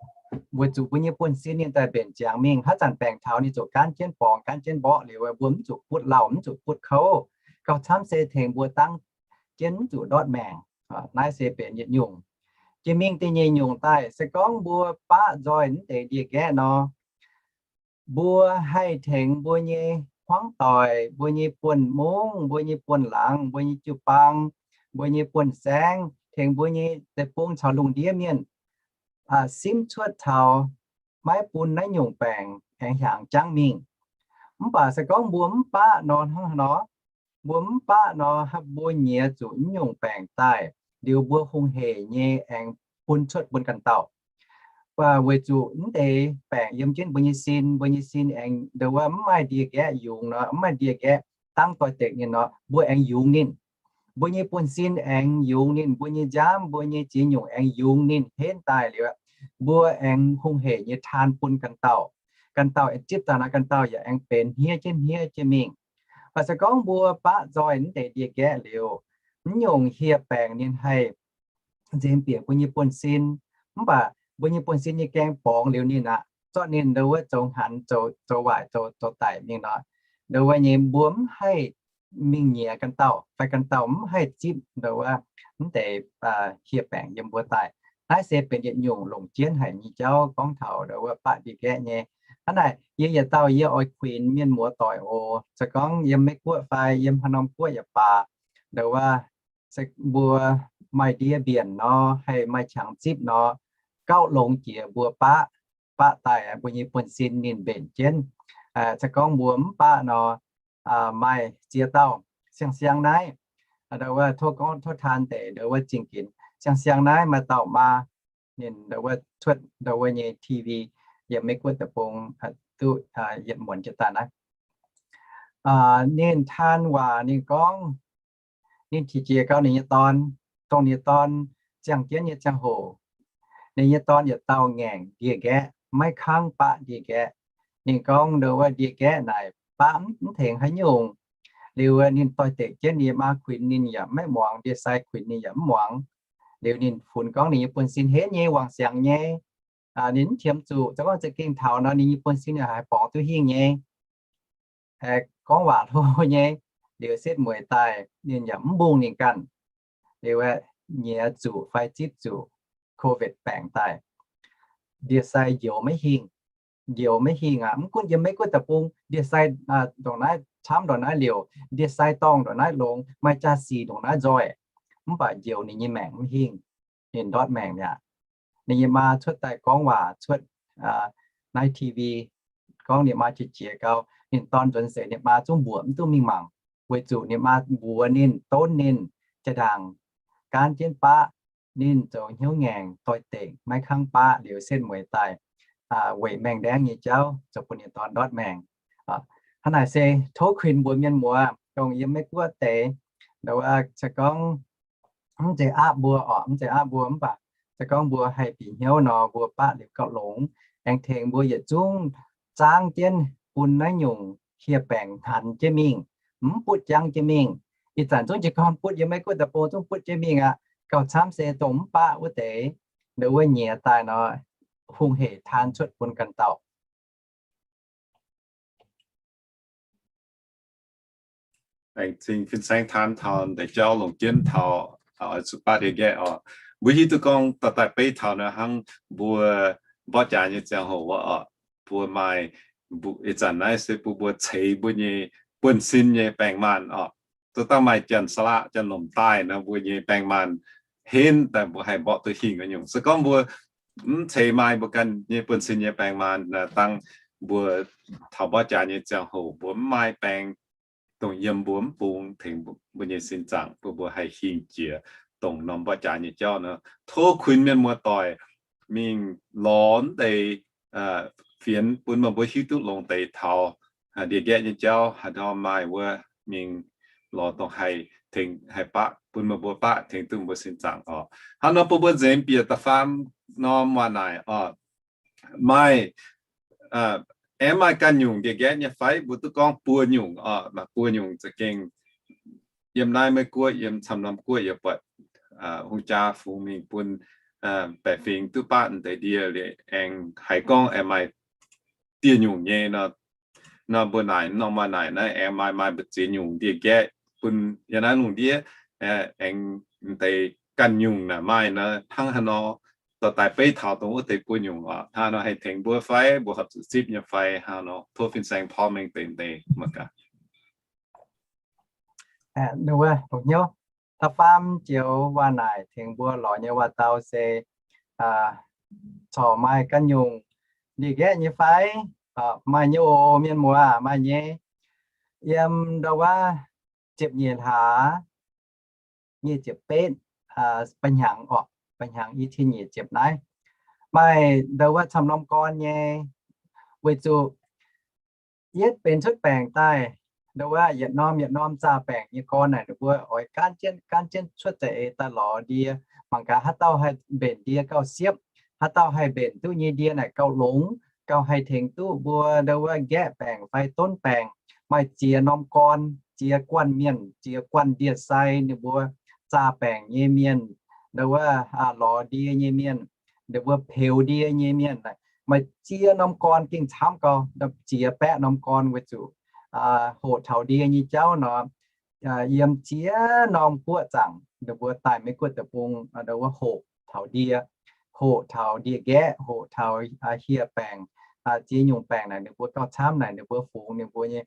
weic zuqc mbuo nyei buonv-sin ninh daaih mbenc ziangx mingh. Haaix zanc baengc taux ninh ziouc gaanv jienv borngz, gaanv jienv mborqv. Liuz mbuo mv zuqc butv lauh, mv zuqc butv kouv. Gauh camv se tengx mbuo dangv jienv mv zuqc ndortv maengc. Naaiv se benx yietc nyungc. Jiex mingh da'nyeic nyungc daaih, se gorngv mbuo baqv nzoih mv deix ndie-nqaeqv nor, mbuo haih tengx mbuo nyei hmuangv doic, mbuo nyei buonv-mungv, mbuo nyei buonv-laangz, mbuo nyei jiu-baang, mbuo nyei buonv-saengv, tengx mbuo nyei deic-bung caux lungh ndiev mienh simv cuotv taux maiv bun naaiv nyungc baengc aengx hiaangx jangv mingh. Mv baac se gorngv mbuo mv baqv nor, hnangv haaix nor? Mbuo mv baqv nor, mbuo nyiex zuqc naaiv nyungc baengc daaih liuz, mbuo hungh heic nyei aengx bun cuotv bun ganh dauh. Weic zuqc mv deix baengc yiem jienv mbuo nyei sin, mbuo nyei sin aengx nduov wuov mv maaih ndie-nqaeqv yungz nor, mv maaih ndie-nqaeqv dangv doix-dekc ninh nor, mbuo aengx yungz ninh. Mbuo nyei buonv-sin aengx yungz ninh, mbuo nyei nziaamv, mbuo nyei ziex nyungc aengx yungz ninh henv daaih liuz, mbuo aengx hungh heic nyei taan bun ganh dauh. Ganh dauh aengx zipv daaih nor, ganh dauh yaac aengx benx hniev jienv hniev jienv mingh. Baac se gorngv mbuo baqv nzoih mv deix ndie-nqaeqv liuz, naaiv nyungc hieh baengc ninh haih nzemx bieqc mbuo nyei buonv-sin. Mv baac mbuo nyei buonv-sin nyei gaeng borngz liuz ninh aqv, zorqv ninh nduov wuov zoux hnaanx, zoux waaic, zoux daic mingh nor, nduov wuov nyei mbuo mv haih mingh nyiex ganh dauh, fai ganh dauh mv haih zipv nduov wuov mv deix hieh baengc yiem mbuo daaih. Naaiv se benx yietc nyungc longc jienv haic nyei jauv gorngv taux nduov wuov baqv ndie-nqaeqv nyei. Hnangv naaic, yie yietc dauh yie oix kuinx mienh muoz-doic oc. Se gorngv yiem Meiv-Guoqv fai yiem haaix norm guoqv yaac baac, nduov wuov mbuo maaih ndie mbienc nor, haih maaih qangx zipv nor, gauh longx jiex mbuo baqv, baqv daaih mbuo nyei buonv-sin ninh mbenc jienv. Se gorngv mbuo mv baqv nor, maaih ziex dauh siang-siang naaiv, nduov wuov tov gorngv tov taan deix nduov wuov zingh ginx. Siang-siang naaiv maaih dauh maa, ninh nduov wuov cuotv nduov wuov nyei T V yiem Meiv-Guoqv deic-bung duqv yietc muonz jienv daaih naaiv. Ninh taan waac ninh gorngv, ninh qiex jiez gau ninh nyei dorn, dongh ninh nyei dorn ziangh jienv nyei ziangh hoc, ninh nyei dorn yietc dauh ngaengc ndie-nqaeqv, maiv kangv baqv ndie-nqaeqv. Ninh gorngv nduov wuov ndie-nqaeqv naaic baqv mv tengx haaix nyungc. Liuz ninh doix-dekc jienv ninh nyei maa kuinx ninh yaac maiv muangx, ndie-sai kuinx ninh yaac mv muangx. Liuz ninh funx gorngv ninh nyei buonv-sin henv nyei, wangc siangx nyei. Ninh mv qiemx zuqc, se gorngv za'gengh taux nor ninh nyei buonv-sin yaac haih borngz duqv hingh nyei. Gorngv waac hlo nyei. Liuz setv mueiz daaih ninh yaac mv mbungh ninh ganh. Liuz nyiex zuqc fai zipv zuqc COVID baengc daaih, ndie-sai njoux maiv hingh. Njoux maiv hingh aqv. Mv gunv yiem Meiv-Guoqv deic-bung ndie-sai ndongc naaiv camv ndongc naaiv liouc, ndie-sai dorngh ndongc naaiv longx, maaih jaa-sic ndongc naaiv nzoih, mv baac njoux ninh nyei maengc mv hingh. Ninh ndortv maengc mi'aqv. Ninh nyei maa cuotv daaih gorngv waac cuotv naaiv T V gorngv ninh maa qiex jiez gau. Ninh dorn nzuonx seix ninh maa zungv mbuoqc mv duqv mingh mangc, weic zuqc ninh maa mbuox ninh, donv ninh, jaa-ndaangc gaanv jienv baqv. ninh zoux hnyouv ngaengc doix-dekc, maiv kangv baqv liuz setv mueiz daaih weic maengh ndaengv nyei jauv zoux bun ninh dorn ndortv maengh. Hnangv naaic se tov kuinx mbuox mienh muoz, dongh yiem Meiv Guoqv deix, se gorngv mv zeiz aqv mbuo oc, mv zeiz aqv mbuo mv baac se gorngv mbuo haih bieqc hnyouv nor, mbuo baqv liuz gauh longx, aengx tengx mbuo yietc zungv zaangv jienv bun naaiv nyungc hieh baengc hanx jienv mingh, mv butv jangv jienv mingh. Ih zanc zungv jiez gorn butv yiem Meiv Guoqv deic-bung zungv butv jienv mingh aqv. Gauh camv se dongh mv baqv wuov deix, ndau wuov nyiex daaih nor, hungh heic taan cuotv bun ganh dauh. Aengx cing fin-saeng taan taux deix jauv longc jienv taux, oix zuqc baqv ndie-nqaeqv oc. Mbuo hiuv duqv gorngv dorh daaih beiv taux naaiv hnangv mbuo mborqv jaax nyei ziangh hoc wuov oc, mbuo maaih, ih zanc naaiv se bun mbuo ceix mbuo nyei buonv-sin nyei baengc maanh oc. Zoux dangh maaih janx-saalaqv janx-lomc daaih nor, mbuo nyei baengc maanh henv daaih mbuo haih mborqv duqv hingh nyungc. Se gorngv mbuo mv ceix maaih mbuo ganh nyei buonv-sin nyei baengc maanh, dangh mbuo taux mborqv jaax nyei ziangh hoc mbuo mv maaih baengc dongh yiem mbuo mv bung tengx mbuo nyei sin zaangc bun mbuo haih hingh jiex dongh norm mborqv jaax nyei jauv nor. Tov kuinx mienh muoz-doic mingh lorz deix fienx bun meih mbuo hiuv duqv longx deix taux ndie-nqaeqv nyei jauv haaix ndau maaih wuov mingh lorz dongh haih tengx, haih baqv bun meih mbuo baqv tengx duqv mbuo sin zaangc oc. Hnangv nor bun mbuo nzemx bieqc da'faam norm waac naaic oc. Maaih, aengx maaih ganh nyungc ndie-nqaeqv nyei fai? Mbuo duqv gorngv buo nyungc oc, maaih buo nyungc za'gengh yiem naaiv Meiv Guoqv, yiem camv norm guoqv yaac buatc hungh jaa fungx mingh bun baeqc fingx duqv baqv deix ndie liuz aengx haiz gorngv aengx maaih dieh nyungc nyei nor. Nor mbuo naaic norm maaih naaic naaiv aengx maaih, maaih mbu'ziex nyungc ndie-nqaeqv bun yiem naaiv lungh ndiev aengx deix ganh nyungc naaic maaih nor, hnangv haaix nor dorh daaih beiv taux dongh wuov deix buo nyungc oc. Hnangv haaix nor haih tengx mbuo fai? Mbuo horpc zuqc zipv nyei fai hnangv haaix nor? Tov fin-saeng porv mengh deix deix mangc gaax. Ninh wuov longc hnyouv, da'faam joux waac naaic tengx mbuo lorz nyei waac-dau se corc maaih ganh nyungc ndie-nqaeqv nyei fai? Maaih nyei oc, mienh muoz, maaih nyei. Yiem ndau wuov ziepc nyeic hlaax nyic ziepc betv, ba'hnyangx oc, ba'hnyangx i cin nyic ziepc naaiv, maaih ndau wuov camv norm gorn nyei, weic zuqc yietv benx cuotv baengc daaih, ndau wuov yietc norm yietc norm zaah baengc nyei gorn naaic, ninh mbuo oix gaanv jienv gaanv jienv cuotv za'eix daaih lorz ndie. Mangc gaax haaix dauh haih mbenc ndie gauh siepv, haaix dauh haih mbenc duqv nyei ndie naaic gauh longx, gauh haih tengx duqv mbuo ndau wuov nqaeqv baengc fai donv baengc. Maaih ziex norm gorn, ziex guanh mienh, ziex guanh ndie-sai, ninh mbuo zaah baengc nyei mienh, ndau wuov lorz ndie nyei mienh, ninh mbuo peux ndie nyei mienh. Maaih ziex norm gorn gengh camv gau, ziex baeqv norm gorn weic zuqc hoqc taux ndie nyei jauv nor, yiem ziex norm guoqv zaangc ninh mbuo daaih Meiv Guoqv deic-bung, ndau wuov hoqc taux ndie, hoqc taux ndie-nqaeqv, hoqc taux hieh baengc, ziex nyungc baengc naaic ninh mbuo gauh camv naaic ninh mbuo fungx ninh mbuo nyei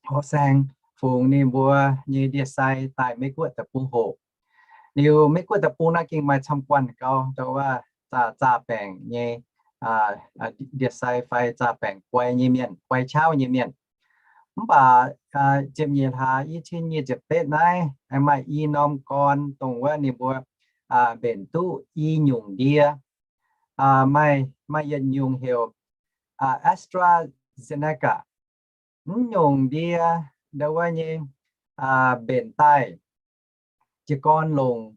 horqc saeng, fungx ninh mbuo nyei ndie-sai daaih Meiv Guoqv deic-bung hoqc. Liuz Meiv Guoqv deic-bung naaiv gengh maaih camv guanh gau, ndau wuov zaah, zaah baengc nyei ndie-sai fai zaah baengc guai nyei mienh, guai qauv nyei mienh. Mv baac ziepc nyeic hlaax i cin nyic ziepc betv naaiv, maaih i norm gorn dongh wuov ninh mbuo mbenc duqv i nyungc ndie. Maaih, maaih yietc nyungc heuc AstraZeneca. Mv nyungc ndie ndau wuov nyei mbenc daaih jiez gorn longc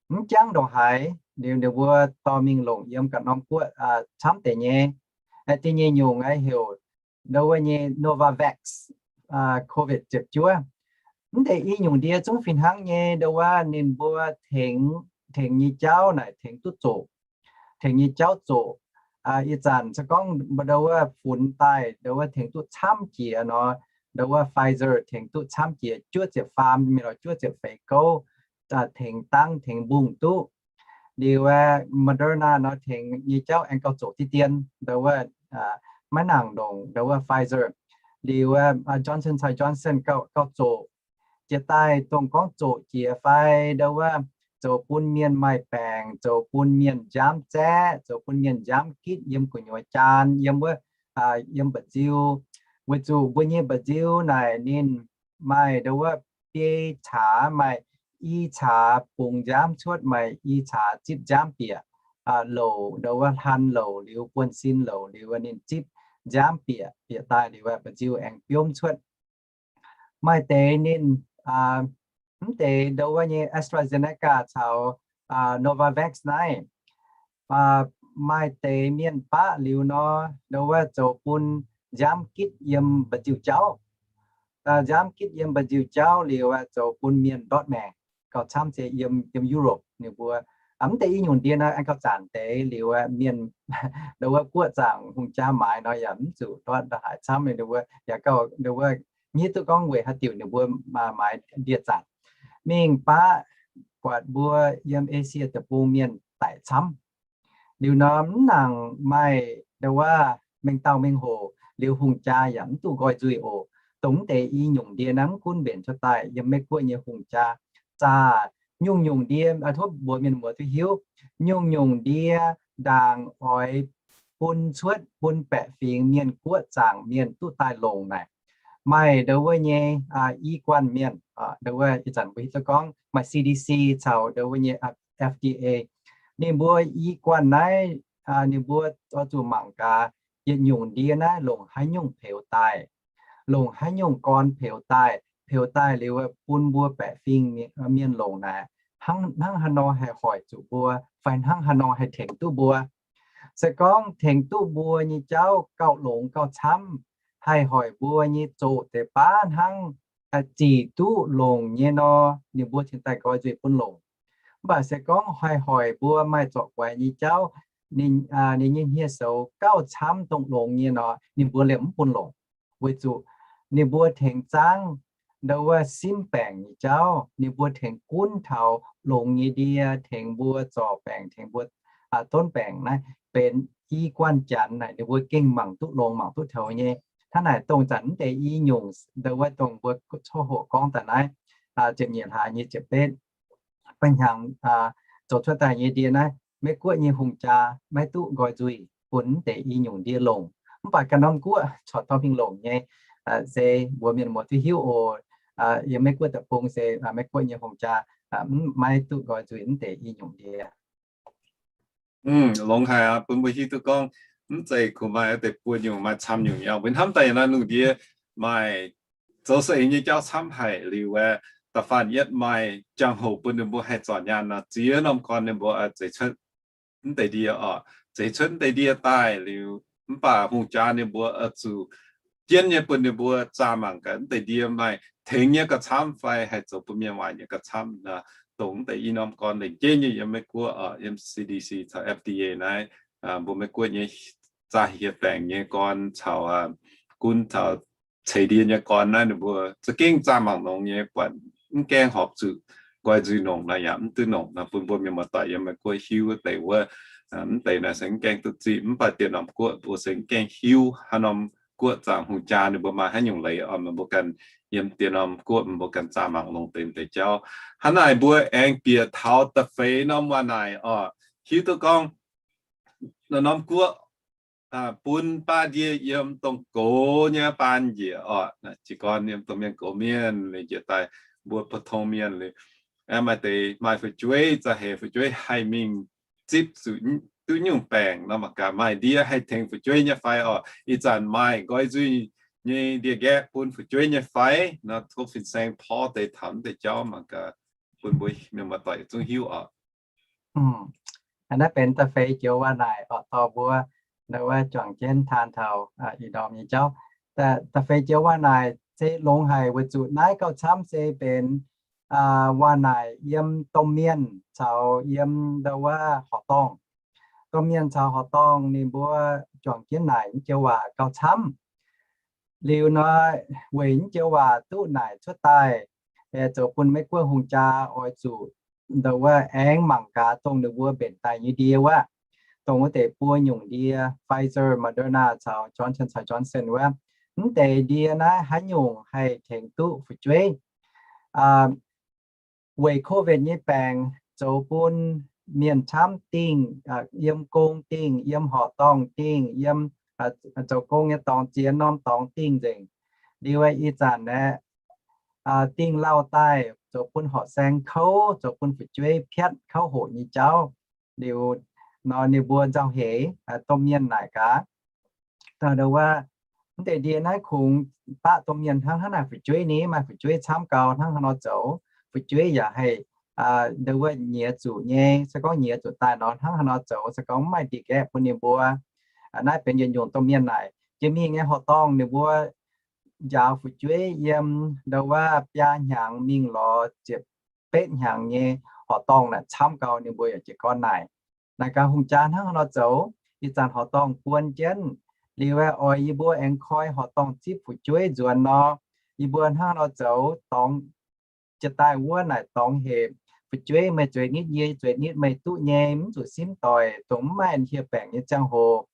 mv jangv ndongc haaix, liuz ninh mbuo dorh mingh longc yiem ga'norm guoqv camv deix nyei. Da'nyeic nyungc heuc ndau wuov nyei Novavax, COVID ziepc juov. Mv deix i nyungc ndie zungv fih hnangv nyei ndau wuov ninh mbuo tengx, tengx nyei jauv naaic tengx duqv zoqc, tengx nyei jauv zoqc. Ih zanc se gorngv ndau wuov funx daaih ndau wuov tengx duqv camv jiex nor, ndau wuov Pfizer tengx duqv camv jiex juov ziepc faam mingh lorz juov ziepc feix gouv, tengx dangv tengx mbungh duqv. Liuz Moderna nor tengx nyei jauv aengx gauh zoqc diqv dien, ndau wuov maiv nangc ndongc ndau wuov Pfizer. Liuz Johnson Johnson gauh, gauh zoqc. Jiex daaih dongh gorngv zoqc jiex fai ndau wuov zoux bun mienh maaih baengc, zoux bun mienh nziaamv zaeqv, zoux bun mienh nziaamv gitv yiem gu'nyuoz jaan, yiem wuov, yiem mba'nziu. Weic zuqc mbuo nyei mba'nziu naaic ninh maaih ndau wuov biei caax, maaih i caax bungx nziaamv cuotv, maaih i caax zipv nziaamv bieqc, louc ndo wuov hlan louc liuz, buonv-sin louc liuz, ninh zipv nziaamv bieqc, bieqc daaih liuz, mba'nziu aengx biomv cuotv. Maaih deix ninh, mv deix ndo wuov nyei AstraZeneca caux Novavax naaiv, maaih deix mienh baqv liuz nor, ndo wuov zoux bun nziaamv gitv yiem mba'nziu jauv. Nziaamv gitv yiem mba'nziu jauv liuz, zoux bun mienh ndortv maengc. Gauh camv se yiem, yiem Europe ninh mbuo, mv deix i nyungc ndie naaiv aengx gauh zanc deix liuz, mienh ndo wuov guoqv zaangc hungh jaa maaiz nor yaac mv zuqc ndortv haaix camv, ninh mbuo yaac gauh ndo wuov nyiv duqv gorngv weic haaix diuc ninh mbuo maaiz ndie-zanc. Mingh baqv buatc mbuo yiem Asia deic-bung mienh daic camv. Liuz nor mv nangc maaih ndo wuov mengh dauh mengh hoc liuz hungh jaa yaac mv duqv nqoi nzuih oc. Dongh mv deix i nyungc ndie naaiv mv gunv mbenc cuotv daaih yiem Meiv Guoqv nyei hungh jaa, zaah nyungc-nyungc ndie, tov mbuox mienh muoz duqv hiuv, nyungc-nyungc ndie ndaangc oix bun cuotv bun baeqc fingx mienh guoqv zaangc mienh duqv daaih longc naaic. Maaih ndo wuov nyei i guanh mienh, ndo wuov ih zanc mbuo hiuv duqv gorngv maaih C D C caux ndo wuov nyei F D A. Ninh mbuo i guanh naaiv, ninh mbuo oix zuqc mangc gaax yietc nyungc ndie naaiv longc haaix nyungc peux daaih, longc haaix nyungc gorn peux daaih, peux daaih liuz bun mbuo baeqc fingx mienh longc naaic, hnangv haaix nor haih hoic zuqc mbuo, fai hnangv haaix nor haih tengx duqv mbuo. Se gorngv tengx duqv mbuo nyei jauv gauh longx gauh camv, haih hoic mbuo nyei zoqc deix baav hnangv zic duqv longc nyei nor, ninh mbuo cingx daaih nqoi nzuih bun longc. Mv baac se gorngv haih hoic mbuo maaih zorc guaix nyei jauv, ninh nyei hniev-soux gauh camv dongh longx nyei nor, ninh mbuo liemh mv bun longc. Weic zuqc ninh mbuo tengx zaangv ndo wuov simv baengc nyei jauv, ninh mbuo tengx gunv taux longx nyei ndie, tengx mbuo zorc baengc, tengx mbuo donv baengc naaiv benx i guanh janx naaic ninh mbuo gengh mangc duqv longx mangc duqv toux nyei. Hnangv naaic dongh zanc mv deix i nyungc ndo wuov dongh mbuo coqv hoqc gorngv daaih naaiv, ziepc nyeic hlaax nyei ziepc betv, ba'hnyangx zoux cuotv daaih nyei ndie naaiv, Meiv Guoqv nyei hungh jaa maiv duqv nqoi nzuih bun mv deix i nyungc ndie longc. Mv baac ganh norm guoqv corc dorh mingh longc nyei, se mbuox mienh muoz duqv hiuv oc. Yiem Meiv Guoqv deic-bung se Meiv Guoqv nyei hungh jaa maiv duqv nqoi nzuih mv deix i nyungc ndie. Longx haic aqv, bun mbuo hiuv duqv gorngv mv zeiz kungx maaih deix buo nyungc, maaih camv nyungc nyei. Weic hnamv daaih naaiv lungh ndiev maaih zoux saeng nyei jauv camv haic liuz aeqv, da'faanh yietv maaih jangx-hoc bun ninh mbuo haih zorc nyaanh nor, ziex norm gorn ninh mbuo zeix cuotv mv deix ndie oc. Zeix cuotv mv deix ndie daaih liuz, mv baac hungh jaa ninh mbuo oix zuqc jienv nyei bun ninh mbuo zaah mangc gaax mv deix ndie maaih tengx nyei gauh camv fai haih zoux bun mienh waaic nyei gauh camv nor. Dongh mv deix i norm gorn lengc jeiv nyei yiem Meiv Guoqv oc, yiem C D C caux F D A naaiv, mbuo Meiv Guoqv nyei zaah hieh baengc nyei gorn caux gunv caux ceix ndie nyei gorn naaiv ninh mbuo za'gengh zaah mangc longx nyei, buatc mv gaengh horpc zuqc nqoi nzuih nongc nor yaac mv duqv nongc nor. Bun mbuo mienh muoz-doic yiem Meiv Guoqv hiuv deix wuov, mv deix naaiv se mv gaengh duqv zipv, mv baac dieh norm guoqv mbuo se mv gaengh hiuv haaix norm guoqv zaangc hungh jaa ninh mbuo maaih haaix nyungc leiz oc. Meih mbuo ganh yiem dieh norm guoqv meih mbuo ganh zaah mangc longx deix deix jauv. Hnangv naaic mbuo aengx bieqc taux da'feix norm waac-naaic oc. Hiuv duqv gorngv norm guoqv bun baav ndie yiem dongh gox nyei baan njiec oc. Jiez gorn yiem dongh mienh gox mienh liuz njiec daaih mbuo pou-tong mienh liuz, maaih deix maaih fu'jueiv, za'heix fu'jueiv haih mingh zipv zuqc duqv nyungc baengc nor, mangc gaax maaih ndie haih tengx fu'jueiv nyei fai oc. Ih zanc maaih nqoi nzuih nyei ndie-nqaeqv bun fu'jueiv nyei fai nor, tov fin-saeng porv deix taux deix jauv mangc gaax, bun mbuo mienh muoz-doic yietc zungv hiuv oc. Naaiv benx da'feix joux waac-naaic oc, dorh mbuo ndo wuov juangc jienv taan taux ih ndorm nyei jauv. Da'feix joux waac-naaic se longx haic weic zuqc naaiv gauh camv se benx waac-naaic yiem domh mienh caux yiem ndo wuov horqc dorngh. Domh mienh caux horqc dorngh ninh mbuo juangc jienv naaic joux waac gauh camv. Liuz nor, weic joux waac duqv naaic cuotv daaih, zoux bun Meiv Guoqv hungh jaa oix zuqc ndo wuov aengx mangc gaax dongh ninh mbuo mbenc daaih nyei ndie wuov, dongh wuov deix buo nyungc ndie, Pfizer, Moderna caux Johnson caux Johnson wuov, mv deix ndie naaiv haaix nyungc haih tengx duqv fu'jueiv. Weic COVID nyei baengc zoux bun mienh camv dingh, yiem gong dingh, yiem horqc dorngh dingh, yiem zoux gong nyei dorngx, ziex norm dorngx dingh nzengc. Liuz ih zanc aeqv, dingh lauh daaih zoux bun horqc saeng kouv, zoux bun fu'jueiv piatv kouv hoqc nyei jauv. Liuz nor ninh mbuo nzauh heix domh mienh naaic gaax. Dongh wuov, mv deix ndie naaiv kungx baqv domh mienh hnangv, hnangv naaic fu'jueiv ni, maaih fu'jueiv camv gau hnangv haaix nor zoux. Fu'jueiv yaac haih ndo wuov nyiex zuqc nyei. Se gorngv nyiex zuqc daaih nor, hnangv haaix nor zoux, se gorngv mv maaih ndie-nqaeqv bun ninh mbuo. Naaiv benx yietc nyungc domh mienh naaic. Jiex mingh nyei horqc dorngh ninh mbuo njaaux fu'jueiv yiem ndo wuov biaa hnyangx mingh lorz ziepc betv hnyangx nyei horqc dorngh naaic camv gau, ninh mbuo yaac jiez gorn naaic. Naaic gaax hungh jaa hnangv haaix nor zoux. Ih zanc horqc dorngh buon jienv, liuz oix yie mbuo aengx koi horqc dorngh zipv fu'jueiv nzuonx nor, yie mbuo hnangv haaix nor zoux dorngx jiex daaih wuov naaic dorngx hec fu'jueiv, meih zueiz nitv yie, zueiz nitv meih duqv nyei, mv zuqc simv doic, dongh mv maaih hieh baengc nyei ziangh hoc.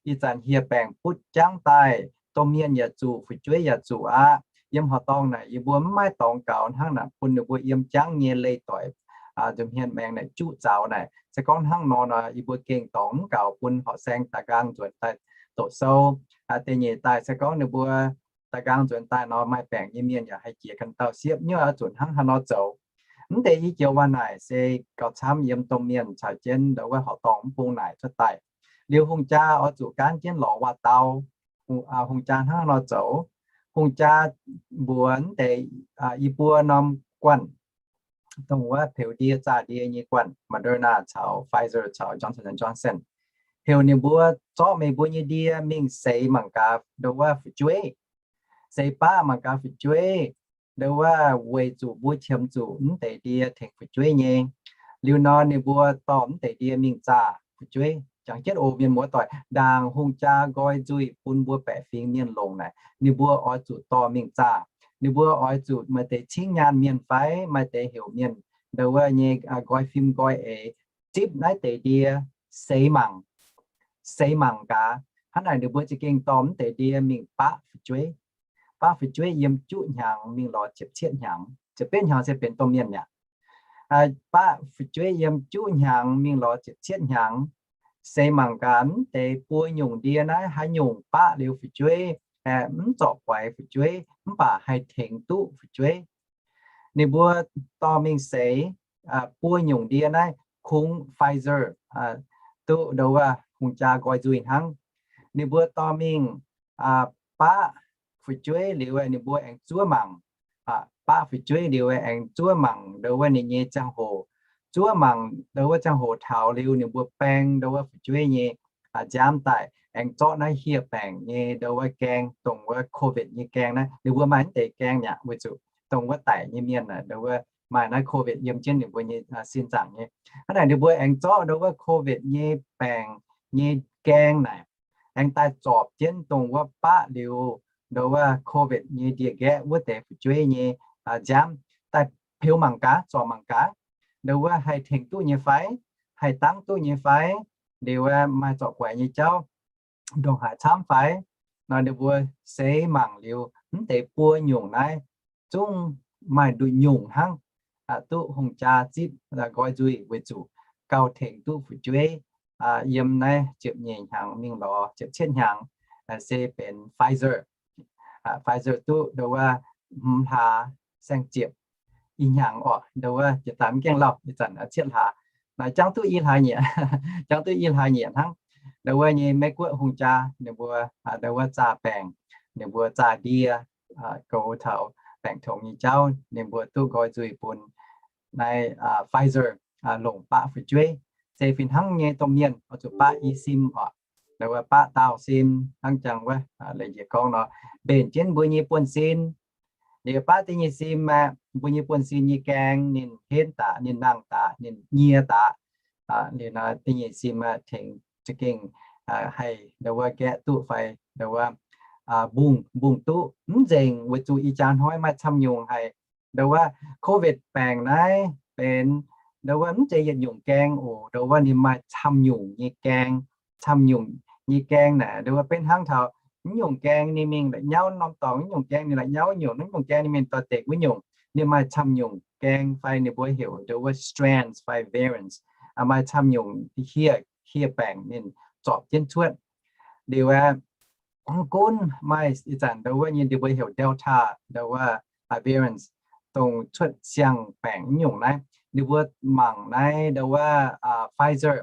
Ih zanc hieh baengc butv jangv daaih, domh mienh yaac zuqc, fu'jueiv yaac zuqc aqv. Yiem horqc dorngh naaic yie mbuo mv maaih dorngx gaux hnangv naaic bun ninh mbuo yiem jangv nyei leih doic nza'hmien maengx naaic juqv zaux naaic. Se gorngv hnangv nor nor, yie mbuo gengh dorngx mv gaux bun horqc saeng da'nqaang nzuonx daaih doqc sou. Da'nyeic daaih se gorngv ninh mbuo da'nqaang nzuonx daaih nor, maaih baengc nyei mienh yaac haih jiex ganh dauh siepv nyei, oix zuqc hnangv haaix nor zoux. Mv deix i joux waac naaic se gauh camv yiem domh mienh caux jienv ndo wuov horqc dorngh mv bung naaic cuotv daaih. Liuz hungh jaa oix zuqc gaanv jienv lorz waac-dau. Hungh jaa hnangv haaix nor zoux? Hungh jaa mbuox mv deix i buo norm guanh, dongh wuov peux ndie zaah ndie nyei guanh, Moderna caux Pfizer caux Johnson and Johnson, heuc ninh mbuo zorqv meih mbuo nyei ndie mingh seix mangc gaax ndo wuov fu'jueiv, seix baqv mangc gaax fu'jueiv, ndo wuov weic zuqc mbuo qiemx zuqc mv deix ndie tengx fu'jueiv nyei. Liuz nor ninh mbuo dorh mv deix ndie mingh zaah fu'jueiv. Jangx jienv oc mienh muoz-doic, ndaangc hungh jaa nqoi nzuih bun mbuo baeqc fingx mienh longc naaic, ninh mbuo oix zuqc dorh mingh zaah. Ninh mbuo oix zuqc maaih deix cingv nyaanh mienh fai maaih deix heuc mienh ndo wuov nyei nqoi fim nqoi eix zipv naaiv deix ndie seix mangc, seix mangc gaax. Hnangv naaic ninh mbuo za'gengh dorh mv deix ndie mingh baqv fu'jueiv. Baqv fu'jueiv yiem juqv hnyangx mingh lorz ziepc cietv hnyangx. Ziepc betv hnyangx se benx domh mienh mi'aqv. Baqv fu'jueiv yiem juqv hnyangx mingh lorz ziepc cietv hnyangx, seix mangc gaax mv deix buo nyungc ndie naaiv haaix nyungc baqv liuz fu'jueiv mv zorc guaix fu'jueiv mv baac haih tengx duqv fu'jueiv. Ninh mbuo dorh mingh seix buo nyungc ndie naaiv kungx Pfizer duqv ndo wuov hungh jaa nqoi nzuih hnangv. Ninh mbuo dorh mingh baqv fu'jueiv liuz ninh mbuo aengx zuov mangc, baqv fu'jueiv liuz aengx zuov mangc ndo wuov ninh nyei ziangh hoc, zuov mangc ndo wuov ziangh hoc taux liuz ninh mbuo baeng ndo wuov fu'jueiv nyei nziaamv daaih aengx zorqv naaiv hieh baengc nyei ndo wuov gaeng, dongh wuov COVID nyei gaeng naaiv. Ninh mbuo maaih mv deix gaeng mi'aqv weic zuqc dongh wuov daic nyei mienh ndo wuov maaih naaiv COVID yiem jienv ninh mbuo nyei sin zaangc nyei. Hnangv naaic ninh mbuo aengx zorqv ndo wuov COVID nyei baengc nyei gaeng naaic aengx daaih zorpc jienv dongh wuov baqv liuz ndo wuov COVID nyei ndie-nqaeqv wuov deix fu'jueiv nyei nziaamv daaih peux mangc gaax, zorc mangc gaax, ndo wuov haih tengx duqv nyei fai, haih dangv duqv nyei fai, liuz maaih zorc guaix nyei jauv ndongc haaix camv fai. Nor ninh mbuo seix mangc liuz mv deix buo nyungc naaiv zungv maaih nduqc nyungc hnangv duqv hungh jaa zipv nqoi nzuih weic zuqc gauh tengx duqv fu'jueiv yiem naaiv ziepc nyeic hnyangx mingh lorz ziepc cietv hnyangx se benx Pfizer. Pfizer duqv ndo wuov hmz hlaax saeng-ziepc ih hnyangx orqc, ndo wuov jiex daaih mv gaengh lauh ih zanc cietv hlaax. Naaiv jangv duqv i hlaax nyieqc, jangv duqv i hlaax nyieqc hnangv. Ndo wuov nyei Meiv-Guoqv hungh jaa ninh mbuo ndo wuov zaah baengc, ninh mbuo zaah ndie goux taux baengc tongx nyei jauv, ninh mbuo duqv nqoi nzuih bun naaiv Pfizer longc baqv fu'jueiv. Se fih hnangv nyei domh mienh oix zuqc baqv i sim orqc, ndo wuov baqv daauh sim hnangv jangx wuov leiz njiec gorngv nor, mbenc jienv mbuo nyei buonv-sin. Liuz baqv da'nyeic sim aeqv, mbuo nyei buonv-sin nyei gaeng ninh henv daaih, ninh nangh daaih, ninh nyie daaih. Liuz nor da'nyeic sim aeqv tengx za'gengh haih ndo wuov nqaeqv duqv fai ndo wuov mbungh, mbungh duqv mv nzengc weic zuqc ih jaax hnoi maaih camv nyungc haic. Ndo wuov COVID baengc naaiv benx ndo wuov mv zeiz yietc nyungc gaeng oc. Ndo wuov ninh maaih camv nyungc nyei gaeng, camv nyungc nyei gaeng naaic ndo wuov benx hnangv taux mv nyungc gaeng ninh mingh la'nyauv norm dorngx, mv nyungc gaeng ninh la'nyauv nyungc, mv nyungc gaeng ninh mingh dorh deix wuov nyungc. Ninh maaih camv nyungc gaeng fai ninh mbuo heuc ndo wuov strands fai variants, maaih camv nyungc hieh, hieh baengc ninh zorpc jienv cuotv. Liuz aeqv, mv gunv maaih ih zanc ndo wuov nyei ninh mbuo heuc Delta ndo wuov variants, dongh cuotv siang-baengc nyungc naaiv. Ninh mbuo mangc naaiv ndau wuov Pfizer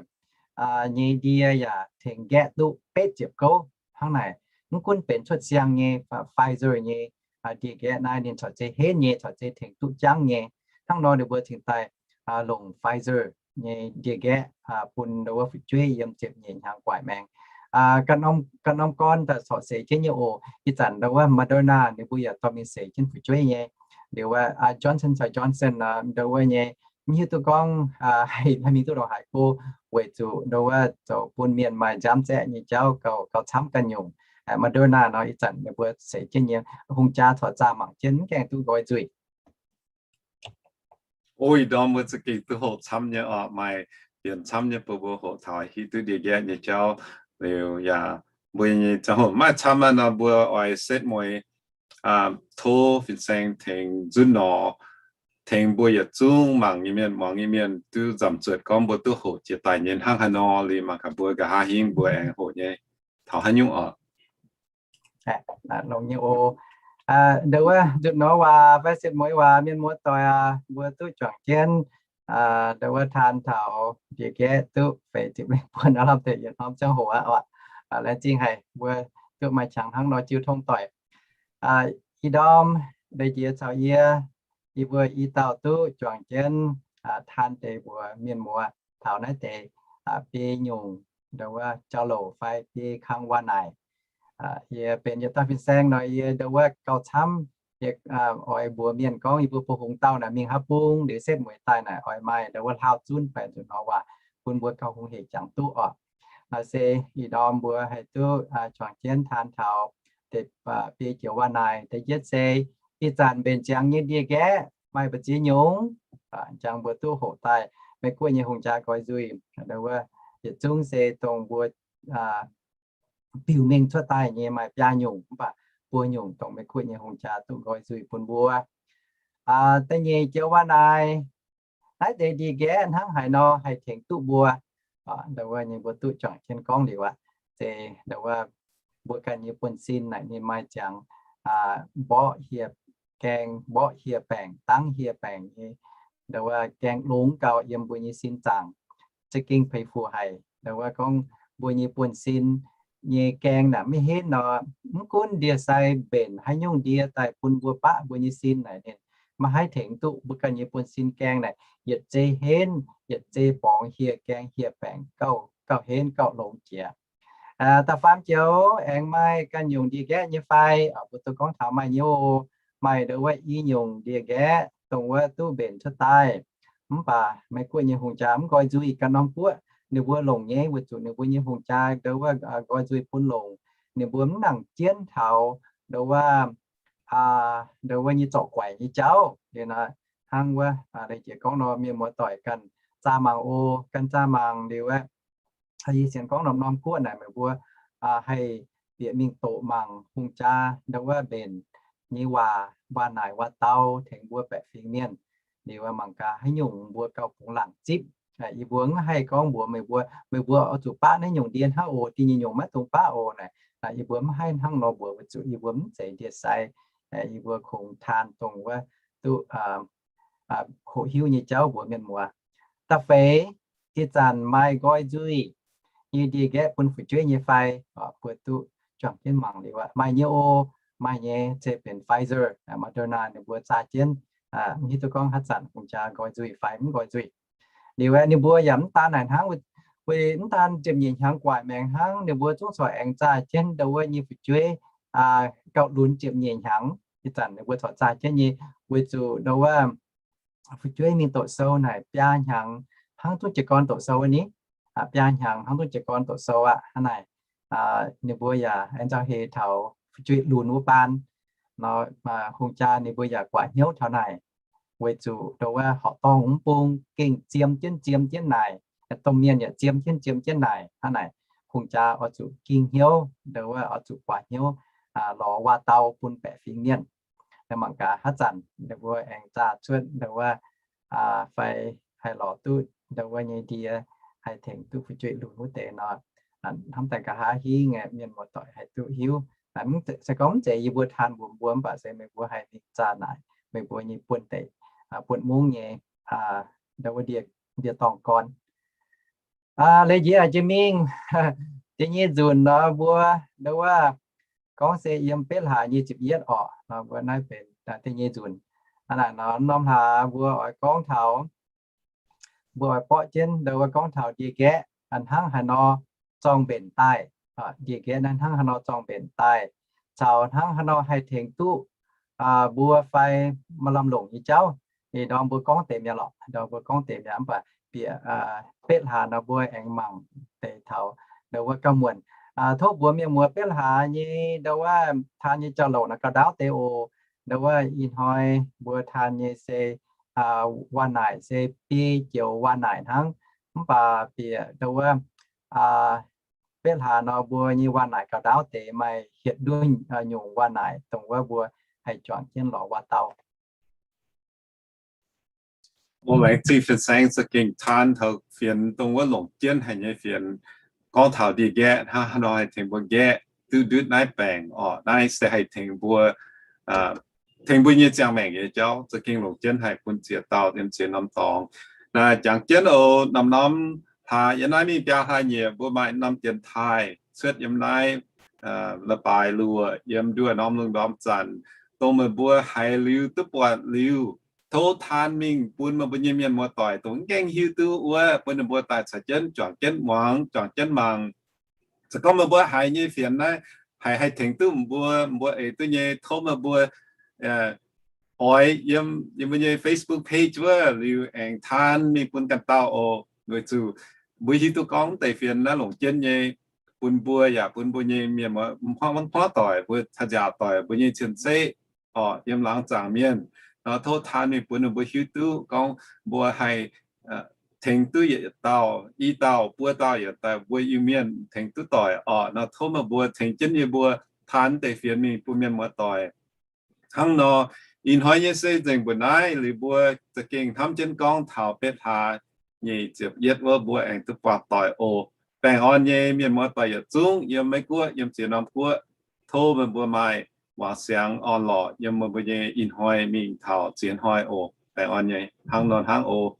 nyei ndie yaac tengx nqaeqv duqv betv ziepc gouv hnangv naaic. Mv gunv benx cuotv siang nyei Pfizer nyei ndie-nqaeqv naaiv, ninh corc zeiz henv nyei, corc zeiz tengx duqv jangv nyei. Hnangv nor ninh mbuo cingx daaih longc Pfizer nyei ndie-nqaeqv bun ndau wuov fu'jueiv yiem ziepc nyeic hnyangx gu'nguaaic maengx. Ganh norm gorn daaih corc seix jienv nyei oc. Ih zanc ndau wuov Moderna ninh mbuo yaac dorh mingh seix jienv fu'jueiv nyei. Liuz wuov Johnson caux Johnson ndau wuov nyei, mv hiuv duqv gorngv haih mingh duqv ndongc haaix go, weic zuqc ndau wuov zoux bun mienh maaih nziaamv zaeqv nyei jauv gauh, gauh camv ganh nyungc. Moderna nor ih zanc ninh mbuo seix jienv nyei, hungh jaa corc zaah mangc jienv mv gaengh duqv nqoi nzuih. O, ih ndorm mbuo za'gengh duqv hoqc camv nyei oc, maaih bienx camv nyei bun mbuo hoqc taux hiuv duqv ndie-nqaeqv nyei jauv. Liuz yaac mbuo nyei ziangh hoc maaih camv aqv nor, mbuo oix setv mueiz tov fin-saeng tengx nzunv nor, tengx mbuo yietc zungv mangc nyei mienh, muangx nyei mienh duqv nzamc zuotc gorngv mbuo duqv hoqc jiex daaih nyei hnangv haaix nor. Liuz mangc gaax mbuo nqa'haav hingv mbuo aengx hoqc nyei taux haaix nyungc oc. Longx nyei oc. Ndau wuov nzunc nor waac fai setv mueiz waac, mienh muoz-doic aac, mbuo duqv juangc jienv ndau wuov taan taux ndie-nqaeqv duqv feix ziepc lengh buonc aav lamh deix yietc norm ziangh hoc aqv oc. Laengz zingh haic mbuo duqv maaih qangx hnangv nor jiu tong doic. Ih ndorm deix jiex caux yie, yie mbuo i dauh duqv juangc jienv taan deix mbuox mienh muoz taux naaiv deix biei nyungc ndau wuov jauv-louc fai biei kang waac-naaic. Yie benx yietc dauh fin-saeng nor, yie ndau wuov gauh camv, yie oix mbuox mienh gorngv yie mbuo bu hungx dauh naaic mingh haaix bung, liuz setv mueiz daaih naaic oix maaih ndau wuov hlaau zunv fai nzunc nor waac bun mbuo gauh hungh heic jangx duqv oc. Naaiv se ih ndorm mbuo haih duqv juangc jienv taan taux deix biei joux waac-naaic. Da'yietv se ih zanc mbenc ziangx nyei ndie-nqaeqv maaih mbu'ziex nyungc, jangx mbuo duqv hoqc daaih Meiv Guoqv nyei hungh jaa nqoi nzuih. Ndau wuov yietc zungv se dongh mbuo biux mingh cuotv daaih nyei maaih biaa nyungc, mv baac buo nyungc dongh Meiv Guoqv nyei hungh jaa duqv nqoi nzuih bun mbuo. Da'nyeic joux waac-naaic, naaiv deix ndie-nqaeqv hnangv haaix nor haih tengx duqv mbuo. Ndau wuov nyei mbuo duqv juangc jienv gorngv liuz aqv. Se ndau wuov mbuo ganh nyei buonv-sin naaic ninh maaih ziangx mborqv hieh gaeng, mborqv hieh baengc, dangv hieh baengc nyei ndau wuov gaeng longx gau yiem mbuo nyei sin zaangc. Za'gengh peix fuc haic. Ndau wuov gorngv mbuo nyei buonv-sin nyei gaeng naaic maiv henv nor, mv gunv ndie-sai mbenc haaix nyungc ndie daaih bun mbuo baqv mbuo nyei sin naaic, ninh maiv haih tengx duqv mbuo ganh nyei buonv-sin gaeng naaic yietc zei henv, yietc zei borngz hieh gaeng hieh baengc gauh, gauh henv gauh longx jiex. Da'faam joux aengx maaih ganh nyungc ndie-nqaeqv nyei fai? Mbuo duqv gorngv taux maaih nyei oc. Maaih ndau wuov i nyungc ndie-nqaeqv dongh wuov duqv mbenc cuotv daaih. Mv baac Meiv Guoqv nyei hungh jaa mv nqoi nzuih. Ganh norm guoqv ninh mbuo longc nyei, weic zuqc ninh mbuo nyei hungh jaa ndau wuov nqoi nzuih bun longc. Ninh mbuo mv nangc jienv taux ndau wuov, ndau wuov nyei zorc guaix nyei jauv. Liuz naaic hnangv wuov leiz jiex gorngv nor, mienh muoz-doic ganh zaah mangc oc. Ganh zaah mangc liuz aeqv, yie sienx gorngv norm-norm guoqv naaic meih mbuo haih bieqc mingh doqc mangc hungh jaa ndau wuov mbenc nyei waac, waac-naaic waac-dau tengx mbuo baeqc fingx mienh. Liuz mangc gaax haaix nyungc mbuo gauh bungx laangc zipv. Yie mbuo mv haih gorngv mbuox meih mbuo, meih mbuo oix zuqc baqv naaiv nyungc ndie hnangv oc, da'nyeic nyungc maiv dungx baqv oc naaic. Yie mbuo mv haih hnangv nor mbuox weic zuqc yie mbuo mv zeiz ndie-sai. Yie mbuo kungx taan dongh wuov duqv hoqc hiuv nyei jauv mbuox mienh muoz. Da'feix, ih zanc maaih nqoi nzuih nyei ndie-nqaeqv bun fu'jueiv nyei fai? Mbuo duqv juangc jienv mangc liuz aqv. Maaih nyei oc. Maaih nyei se benx Pfizer, Moderna ninh mbuo zaah jienv. Mv hiuv duqv gorngv haaix zanc hungh jaa nqoi nzuih fai mv nqoi nzuih. Liuz aeqv, ninh mbuo yaac mv daan naaic hnangv, weic mv daan ziepc nyeic hnyangx gu'nguaaic maengx hnangv, ninh mbuo zungv corc aengx zaah jienv ndau wuov nyei fu'jueiv gauh lunx ziepc nyeic hnyangx. Ih zanc ninh mbuo corc zaah jienv nyei, weic zuqc ndau wuov fu'jueiv mingh doqc sou naaic biaa hnyangx hnangv zungv jiez gorn doqc sou ni. Biaa hnyangx hnangv zungv jiez gorn doqc sou aqv. Hnangv naaic, ninh mbuo yaac aengx nzauh heix taux fu'jueiv lunx wuov baan nor, hungh jaa ninh mbuo yaac guaax hnyouv taux naaic. Weic zuqc ndau wuov horqc dorngh mv bung gengh ziem jienv ziem jienv naaic, domh mienh yaac ziem jienv ziem jienv naaic. Hnangv naaic, hungh jaa oix zuqc ging hnyouv, ndau wuov oix zuqc guaax hnyouv lorz waac-dau bun baeqc fingx mienh. Mangc gaax haaix zanc ninh mbuo aengx zaah cuotv ndau wuov fai haih lorz duqv ndau wuov nyei ndie haih tengx duqv fu'jueiv lunx wuov deix nor. Hnamv daaih nqa'haav hingv mienh muoz-doic haih duqv hiuv. Se gorngv mv zeiz yie mbuo taan mbuox mbuo, mv baac se meih mbuo haih mingh zaah naaic. meih mbuo nyei buonv-deic, buonv mungv nyei, ndau wuov ndie-dorngh gorn. Leiz njiec jiex mingh, da'nyeic nzunc nor mbuo ndau wuov gorngv se yiem betv hlaax nyei ziepc yietv orqc, mbuo naaiv benx da'nyeic nzunc. Aa, naaiv norm hlaax mbuo oix gorngv taux, mbuo oix borqv jienv ndau wuov gorngv taux ndie-nqaeqv hnangv haaix nor zorng mbenc daaih. Ndie-nqaeqv naaiv hnangv haaix nor zorng mbenc daaih, caux hnangv haaix nor haih tengx duqv mbuo fai maaih lamh longc nyei jauv. Ih ndorm mbuo gorngv deix mi'aqv lorqc, ndorm mbuo gorngv deix mi'aqv, mv baac bieqc betv hlaax nor mbuo aengx mangc deix taux ndau wuov gauh muonc. Tov mbuox mienh muoz betv hlaax nyei ndau wuov taan nyei jauv-louc naaiv gauh ndaauv deix oc. Ndau wuov ih hnoi mbuo taan nyei se waac-naaic se biei joux waac-naaic hnangv, mv baac bieqc ndau wuov betv hlaax nor mbuo nyei waac-naaic gauh ndaauv deix, maaih hietc nduov nyungc waac-naaic dongh wuov mbuo haih juangc jienv lorz waac dau. Laengz zingh fin-saeng za'gengh taan taux fienx dongh wuov longc jienv haic nyei fienx, gorngv taux ndie-nqaeqv hnangv haaix nor haih tengx mbuo nqaeqv duqv ndutv naaiv baengc orqc. Naaiv se haih tengx mbuo, tengx mbuo nyei ziangh maengc nyei jauv za'gengh longc jienv haic bun ziex dauh yiem ziex norm dorngx. Naaiv jangx jienv oc, norm-norm hlaax yiem naaiv mingh biaa hlaax nyieqc mbuo maaih norm dienx taaih cuotv yiem naaiv, la'baaix luoqc yiem nduov norm lungh ndorm zanc, dongh meih mbuo haiz liuz duqv buatc liuz, tov taan mingh bun meih mbuo nyei mienh muoz-doic dongh mv gaengh hiuv duqv wuov, bun ninh mbuo daaih caux jienv juangc jienv muangx, juangc jienv mangc. Se gorngv meih mbuo haiz nyei fienx naaiv haiz haih tengx duqv mbuo, mbuo eix duqv nyei, tov meih mbuo oix yiem, yiem mbuo nyei Facebook page wuov liuz aengx taan mingh bun ganh dauh oc. Weic zuqc mbuo hiuv duqv gorngv deix fienx naaiv longc jienv nyei, bun mbuo yaac bun mbuo nyei mienh muoz-doic, mbuo caux nziaauc doic, mbuo nyei cien-ceqv orqc, yiem laangz zaangc mienh nor, tov taan mingh bun ninh mbuo hiuv duqv gorngv mbuo haih tengx duqv yietc dauh, i dauh, buo dauh, yietc dauh mbuo Iu-Mienh tengx duqv doic orqc. Nor tov meih mbuo tengx jienv yie mbuo taan deix fienx mingh bun mienh muoz-doic. Hnangv nor, ih hnoi nyei se nzengc mbuo naaiv liuz, mbuo za'gengh hnamv jienv gorngv taux betv hlaax nyei ziepc yietv wuov mbuo aengx duqv buangh doic oc. Baengh orn nyei mienh muoz-doic yietc zungv yiem Meiv Guoqv, yiem ziex norm guoqv, tov meih mbuo maaih wangc siangx orn-lorqc yiem meih mbuo nyei ih hnoi mingh taux ziex hnoi oc. Baengh orn nyei, hnangv nor hnangv oc.